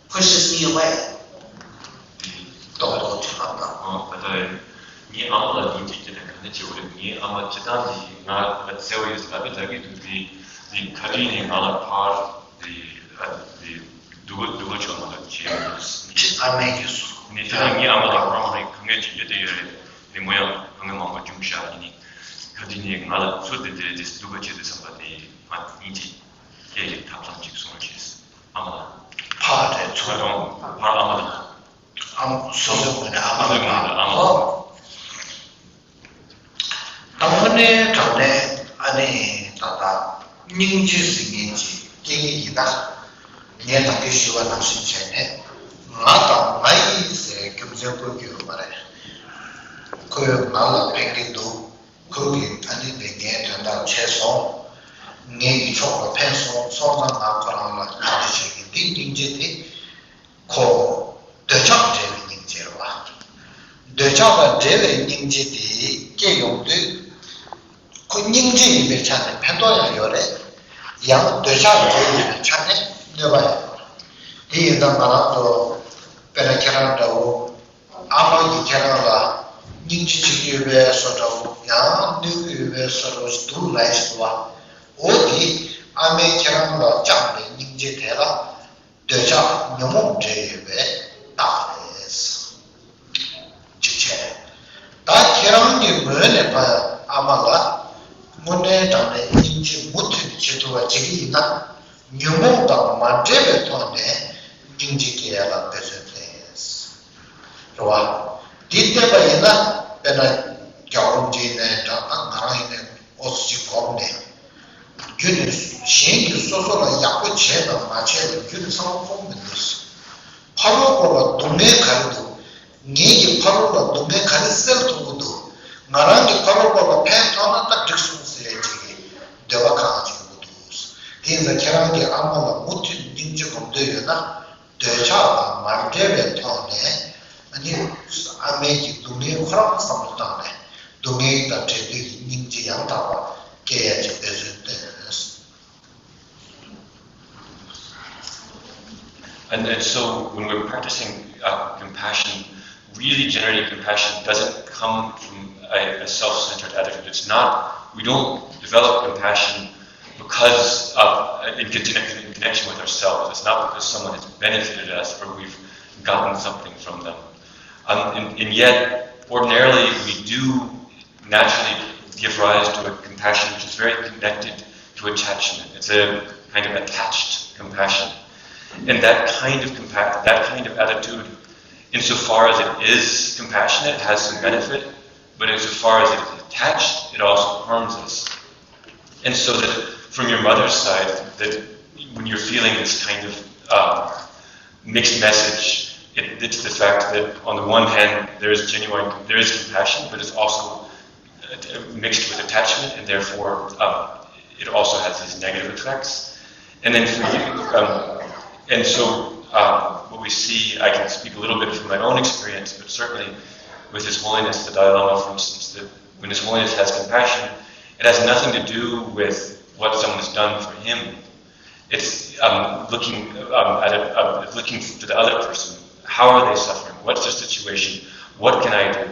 pushes me away? ཏོག་ཏོག་ཅིག་ཧ་ད། ཨོ་ད་ལྟ་ངའི་ཨ་མ་ལ་སྙིང་རྗེ་སྐྱེས་ནས་ག་འདྲ་བྱེད་དགོས་རེད། ངའི་ཨ་མ་སྤྱིར་བཏང་གི་ང་ང་གསལ་བོ་ཡོད་ཟེར་ལབ་པའི་ད་གི་དུས་དེ་དེ་ག་དུས་ནས་ང་ལ་ཕར་དེ་ཨ་དེ་སྡུག་པོ་སྡུག་པོ་བྱུང་མ་ཐག་བྱས་ཡོད། ཅི་ཨ་མས་ཀྱིས་སོ། ནས་དེ་ལ་ངའི་ཨ་མ་ལ་ཁོ་རང་རེད་གང་ག་ཅིག་ཡོད་དེ་ཡོད་རེད། དེ་མོ་ཡང་གང་ག་མང་པོ་བྱུང་ཤག་ཡིན་ནི་ག་དུས་ནས་ང་ལ་ཚུར་དེ་དེ་དེ་སྡུག་པོ་བྱེད་དུ་བསམ་པ་དེ་ང་སྙིང་རྗེ་སྐྱེས་ཀྱི་ཐབས་ལམ་ཅིག་གསུངས་རོགས་བྱས། ཨ་མ་ལ། ཕར་རེད་ཚུར་རོང་ཕར་ཨ་མ་ལ། ཨ་མ་སོ་སོའི་ངོས་ནས་ཨ་མ་ལ་ཕར་ཨ་མ་ལ། དང་པོ་ནས་དྲང་གནས་ཨ་ནི་ད་ལྟ་སྙིང་རྗེ་ཟེར་མཁན་ཅིག་སྐྱེ་ངེས་ཡིན་ན། ངས་ད་གིན་ཞུས་པ་ནང་བཞིན་བྱས་ནས་ང་དང་ང་ཡིན་ཟེར་རྒྱུ་མཚན་བཀོད་རྒྱུ་ཡོད་མ་རེད། ཁོས་ང་ལ་ཕན་གྱི་འདུག་ཁོ་གིས་ཨ་ནི་འདི་ངའི་དོན་དག་བྱས་སོང་། ངའི་ཕྱོགས་ལ་ཕན་སོང་སོང་ཙང་ང་ཁོ་རང་ལ་ག་རེ་བྱེད་ཀྱི་འདི་སྙིང་རྗེ་དེ་ཁོ་འདོད་ཆགས་བྲལ་བའི་སྙིང་རྗེ་རེད་བ། འདོད་ཆགས་དང་བྲལ་བའི་སྙིང་རྗེ་དེ་སྐྱེ་ཡོང་དུས་ཁོ་སྙིང་རྗེ་ཡིན་པའི་ཆ་ནས་ཕན་ཐོགས་ཡང་ཡོད་རེད། ཡང་འདོད་ཆགས་བྲལ་ཡིན་པའི་ཆ་ནས་གནོད་པ་ཡང་ཡོད་རེད། དེ་ཡིན་ཙང་ང་རང་ཚོ་དཔེར་ན་ཁྱེད་རང་འདྲ་བོ། ཨ་མ་གིས་ཁྱེད་རང་ལ་སྙིང་རྗེ་བྱེད་ཀྱི་ཡོད་པའི་བཟོ་འདྲ་བོ་ཡང་གནོད་ཀྱི་ཡོད་པའི་བཟོ་འདྲ་བོ་ཞིག་འདུག་ལབ་ཡ་ཞིག་འདུག་བ། འོ་དེ་ཨ་མས་ཁྱེད་རང་ལ་བཅངས་པའི་སྙིང་རྗེ་དེ་ལ་འདོད་ཆགས་ཉོན་མོངས་འདྲེས་ཡོད་པའི་རྟགས་རེད། གཅིག་བྱས། ད་ཁྱེད་རང་གི་ངོས་ནས་ཕ་ཨ་མ་ལ་དངོས་གནས་དྲང་གནས་སྙིང་རྗེ་མུ་མཐུད་ནས་བྱེད་ཐུབ་པ་བྱེད་ཀྱི་ཡིན་ན། ཉོན་མོངས་དང་མ་འདྲེས་པའི་ཐོག་ནས་སྙིང་རྗེ་སྐྱེ་ཡ་ལ་འབད་བརྩོན་བསྟེན། རེད་བ། འདི་བསྟེན་པ་ཡིན་ན་དཔེར་ན་རྒྱལ་བ་རིན་པོ་ཆེ་ཡིན་ནའི་འདྲ་ད་ང་རང་ཡིན་ནའི་ཨོ་ཙི་ཅིག་སྒོམ་ནས་རྒྱུ་ནི་གཞན་གྱིས་སོ་སོ་ལ་ཡག་པོ་བྱས་དང་མ་བྱས་ལ་རྒྱུ་ནི་ཚང་མ་ཁོམ་མི་འདུག་ཕ་རོལ་པོ་ལ་སྡུག་བསྔལ་ག་རེ་འདུག་ངེད་ཀྱིས་ཕ་རོལ་ལ་སྡུག་བསྔལ་ག་རེ་སེལ་ཐུབ་ཀྱི་འདུག་ང་རང་གིས་ཕ་རོལ་པོ་ལ་ཕན་ཐོགས་ན་ད་འགྲིག་སོང་ཟེར་ཡས་ཅིག་གི་འདོད་པ་གང་ཅིག་ཡོང་གི་འདུག་དེ་ཡིན་ཙང་ཁྱེད་རང་གིས་ཨ་མ་ལ་མུ་མཐུད་སྙིང་རྗེ་སྒོམ་འདོད་ཡོད་ན། འདོད་ཆགས་དང་མ་འབྲེལ་བའི་ཐོག་ནས་ཨ་ནི་ཨ་མའི་གི་སྡུག་བསྔལ་ཁོ་རང་བསམ་བློ་བཏང་ནས་སྡུག་བསྔལ་དང་བྲལ་འདོད་ཀྱི་སྙིང་རྗེ་ཡང་དག་པ་སྐྱེ་ཡ་ཅིག་འབད་བརྩོན་བསྟེན། And, and so when we're practicing uh, compassion, really generating compassion doesn't come from a, a self-centered attitude. It's not, we don't develop compassion because of, in, connection, in connection with ourselves. It's not because someone has benefited us or we've gotten something from them. Um, and, and yet, ordinarily, we do naturally give rise to a compassion which is very connected to attachment. It's a kind of attached compassion. And that kind of compa- that kind of attitude, insofar as it is compassionate, has some benefit, but insofar as it is attached, it also harms us. And so that from your mother's side, that when you're feeling this kind of uh, mixed message. It, it's the fact that on the one hand, there is genuine, there is compassion, but it's also uh, mixed with attachment, and therefore um, it also has these negative effects. And then for you, um, and so um, what we see, I can speak a little bit from my own experience, but certainly with His Holiness the Dalai Lama, for instance, that when His Holiness has compassion, it has nothing to do with what someone has done for him. It's um, looking um, at it, um, looking to the other person. How are they suffering? What's their situation? What can I do?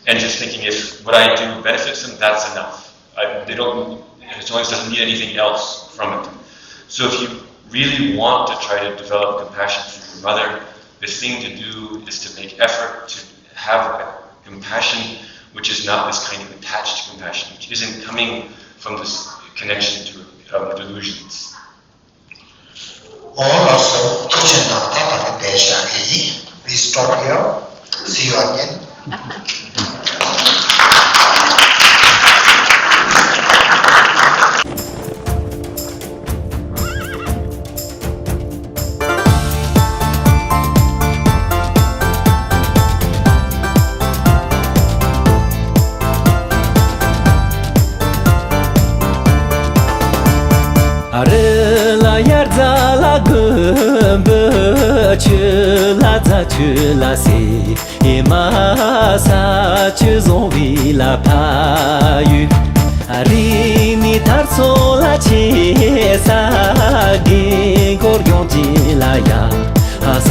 And just thinking if what I do benefits them, that's enough. I, they don't. His Holiness doesn't need anything else from it. So if you really want to try to develop compassion for your mother, the thing to do is to make effort to have a compassion which is not this kind of attached compassion, which isn't coming from this connection to um, delusions. ཨོ་ལགས་སོ། ཐུགས་རྗེ་གནང་། ད་ད་ལྟ་བསྡད་བཞག་གི་ཡིན། We stop here. See you again. ཨ་རི་ལ་ཡར་རྫ་ལ་དགོན་པོ་ཆུ་ལ་རྫ་ཆུ་ལ་སེ་ཨེ་མ་ས་ཆུ་བཟང་བི་ལ་ཕ་ཡུལ། ཨ་རི་ནི་ཐར་ཚོ་ལ་ཆེ་ས་དགེ་འཁོར་ཡོང་ཅི་ལ་ཡ། ཨ་ས་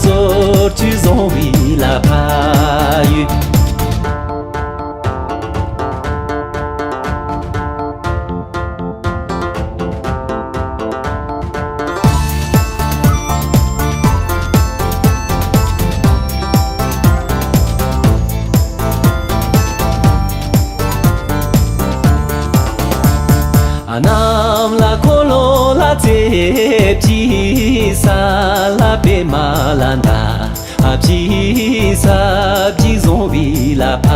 སོར་ཆུ་བཟང་བི་ལ་ཕ་ཡུལ། ཨ་ནམ་ལ་འཁོར་ལོ་ལ་རྩེ་ཅི་ས་ལ་པེ་མ་ལ་འདའ། ཨ་ཕྱི་ས་ཕྱི་བཟང་བི་ལ་ཕ་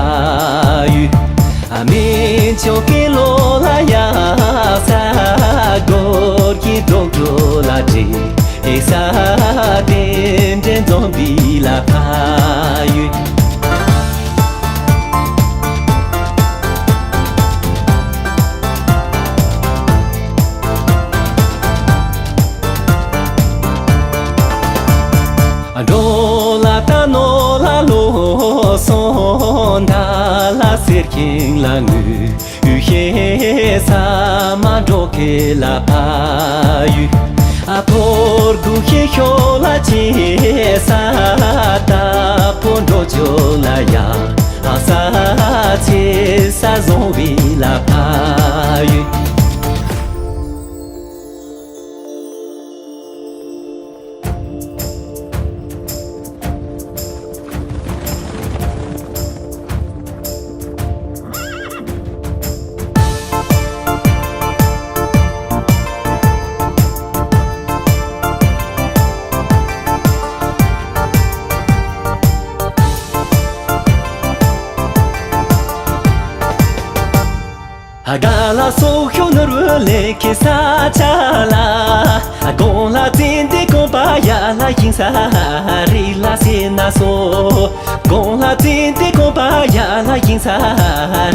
ཡུལ། ཨ་མེ་ཆོ་ཀེ་ལོ་ལ་ཡ་ས་གོར་གི་དོག་དོ་ལ་དྲི་ཨེ་ས་དེ་འདྲེན་བཟང་བི་ལ་ཕ་ཡུལ། འགྲོ་ལ་ལྟ་ནོ་ལ་ལོ་སོང་ད་ལ་སེར་ཁེང་ལ་ངུ་ཡུ་ཤེ་ས་མ་འགྲོ་ཁེ་ལ་ཕ་ཡུ། ཨ་ཕོར་གུ་ཤེ་ཤོ་ལ་ཆེ་ས་ད་ཕོ་འགྲོ་ཅོ་ལ་ཡ། ཨ་ས་ཚེ་ས་བཟང་བི་ལ་ཕ་ཡུལ། ཨ་ག་ལ་སོག་ཤོ་ནོར་བུ་ལེ་ཁེ་ས་ཆ་ལ། ཨ་གོང་ལ་ཙིན་ཏེ་གོང་པ་ཡ་ལ་ཡིན་ས་རི་ལ་སེ་ན་སོ། གོང་ལ་ཙིན་ཏེ་གོང་པ་ཡ་ལ་ཡིན་ས་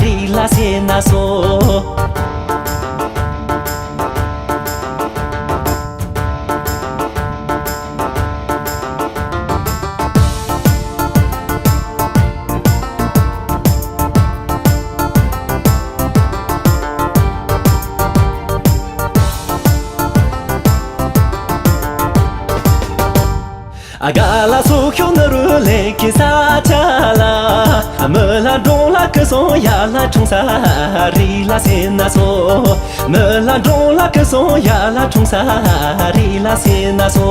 རི་ལ་སེ་ན་སོ། ཨ་ག་ལ་སོག་ཤོ་ནོར་བུ་ལེ་ཁེ་ས་ཆ་ལ། ཨ་མི་ལ་འབྲོང་ལ་ཀི་སོང་ཡ་ལ་འཁྲུངས་ས་རི་ལ་སེ་ན་སོ། མི་ལ་འབྲོང་ལ་ཀི་སོང་ཡ་ལ་འཁྲུངས་ས་རི་ལ་སེ་ན་སོ།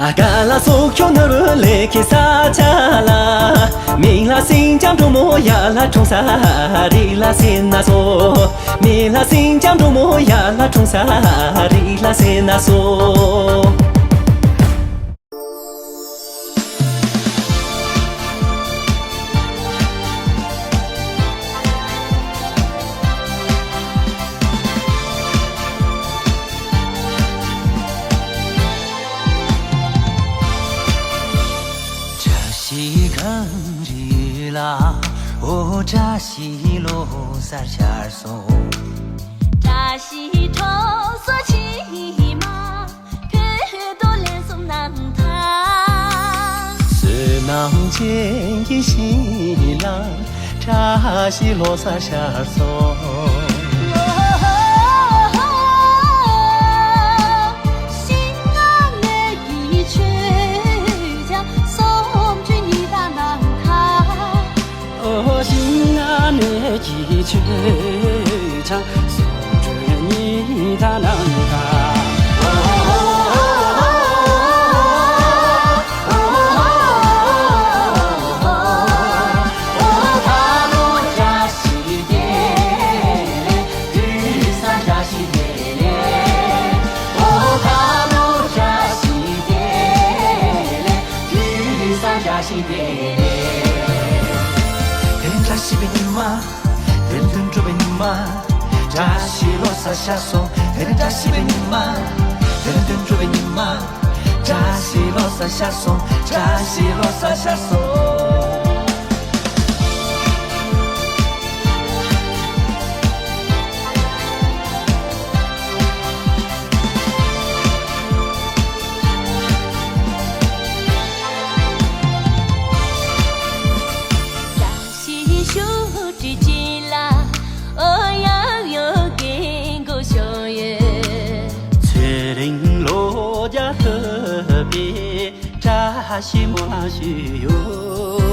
ཨ་ག་ལ་སོག་ཤོ་ནོར་བུ་ལེ་ཁེ་ས་ཆ་ལ། མིང་ལ་སིང་ལྕམ་འབྲུག་མོ་ཡ་ལ་འཁྲུངས་ས་རི་ལ་སེ་ན་སོ། མིང་ལ་སིང་ལྕམ་འབྲུག་མོ་ཡ་ལ་འཁྲུངས་ས་རི་ལ་སེ་ན་སོ། ཡི་གངས་རི་ལ་འོ་བཀྲ་ཤིས་ལོ་གསར་ཤར་སོང་། བཀྲ་ཤིས་གྲོ་སོ་ཕྱི་མ་བོད་དོ་ལན་གསུམ་གནང་ཐལ། བསོད་ནམས་ཅན་གྱི་ཞིང་ལ་བཀྲ་ཤིས་ལོ་གསར་ཤར་སོང་། ཤིང་ནགས་ཀྱི་མཆོད་ཆང་སུམ་ཅུ་ཉི་ཤུ་གནང་ཐལ། ཨོ་ཤིང་ནགས་ཀྱི་མཆོད་ཆང་སུམ་ཅུ་ཉི་ཤུ་གནང་ཐལ། བཀྲ་ཤིས་པའི་ཉི་མ། བདུན་བདུན་དྲུག་པའི་ཉི་མ། བཀྲ་ཤིས་ལོ་གསར་ཤར་སོང་། དེ་རིང་བཀྲ་ཤིས་པའི་ཉི་མ། བདུན་བདུན་དྲུག་པའི་ཉི་མ། བཀྲ་ཤིས་ལོ་གསར་ཤར་སོང་། བཀྲ་ཤིས་ལོ་གསར་ཤར་སོང་། ཤིང་ཤུགས་དྲི་ཅི་ལ་ཨོ་ཡང་ཡོད་ཀྱི་མགོ་ཤོ་ཡོད། ཚེ་རིང་ལོ་བརྒྱ་ཐུབ་པའི་བཀྲ་ཤིས་སྨོན་ལམ་ཞུས་ཡོད།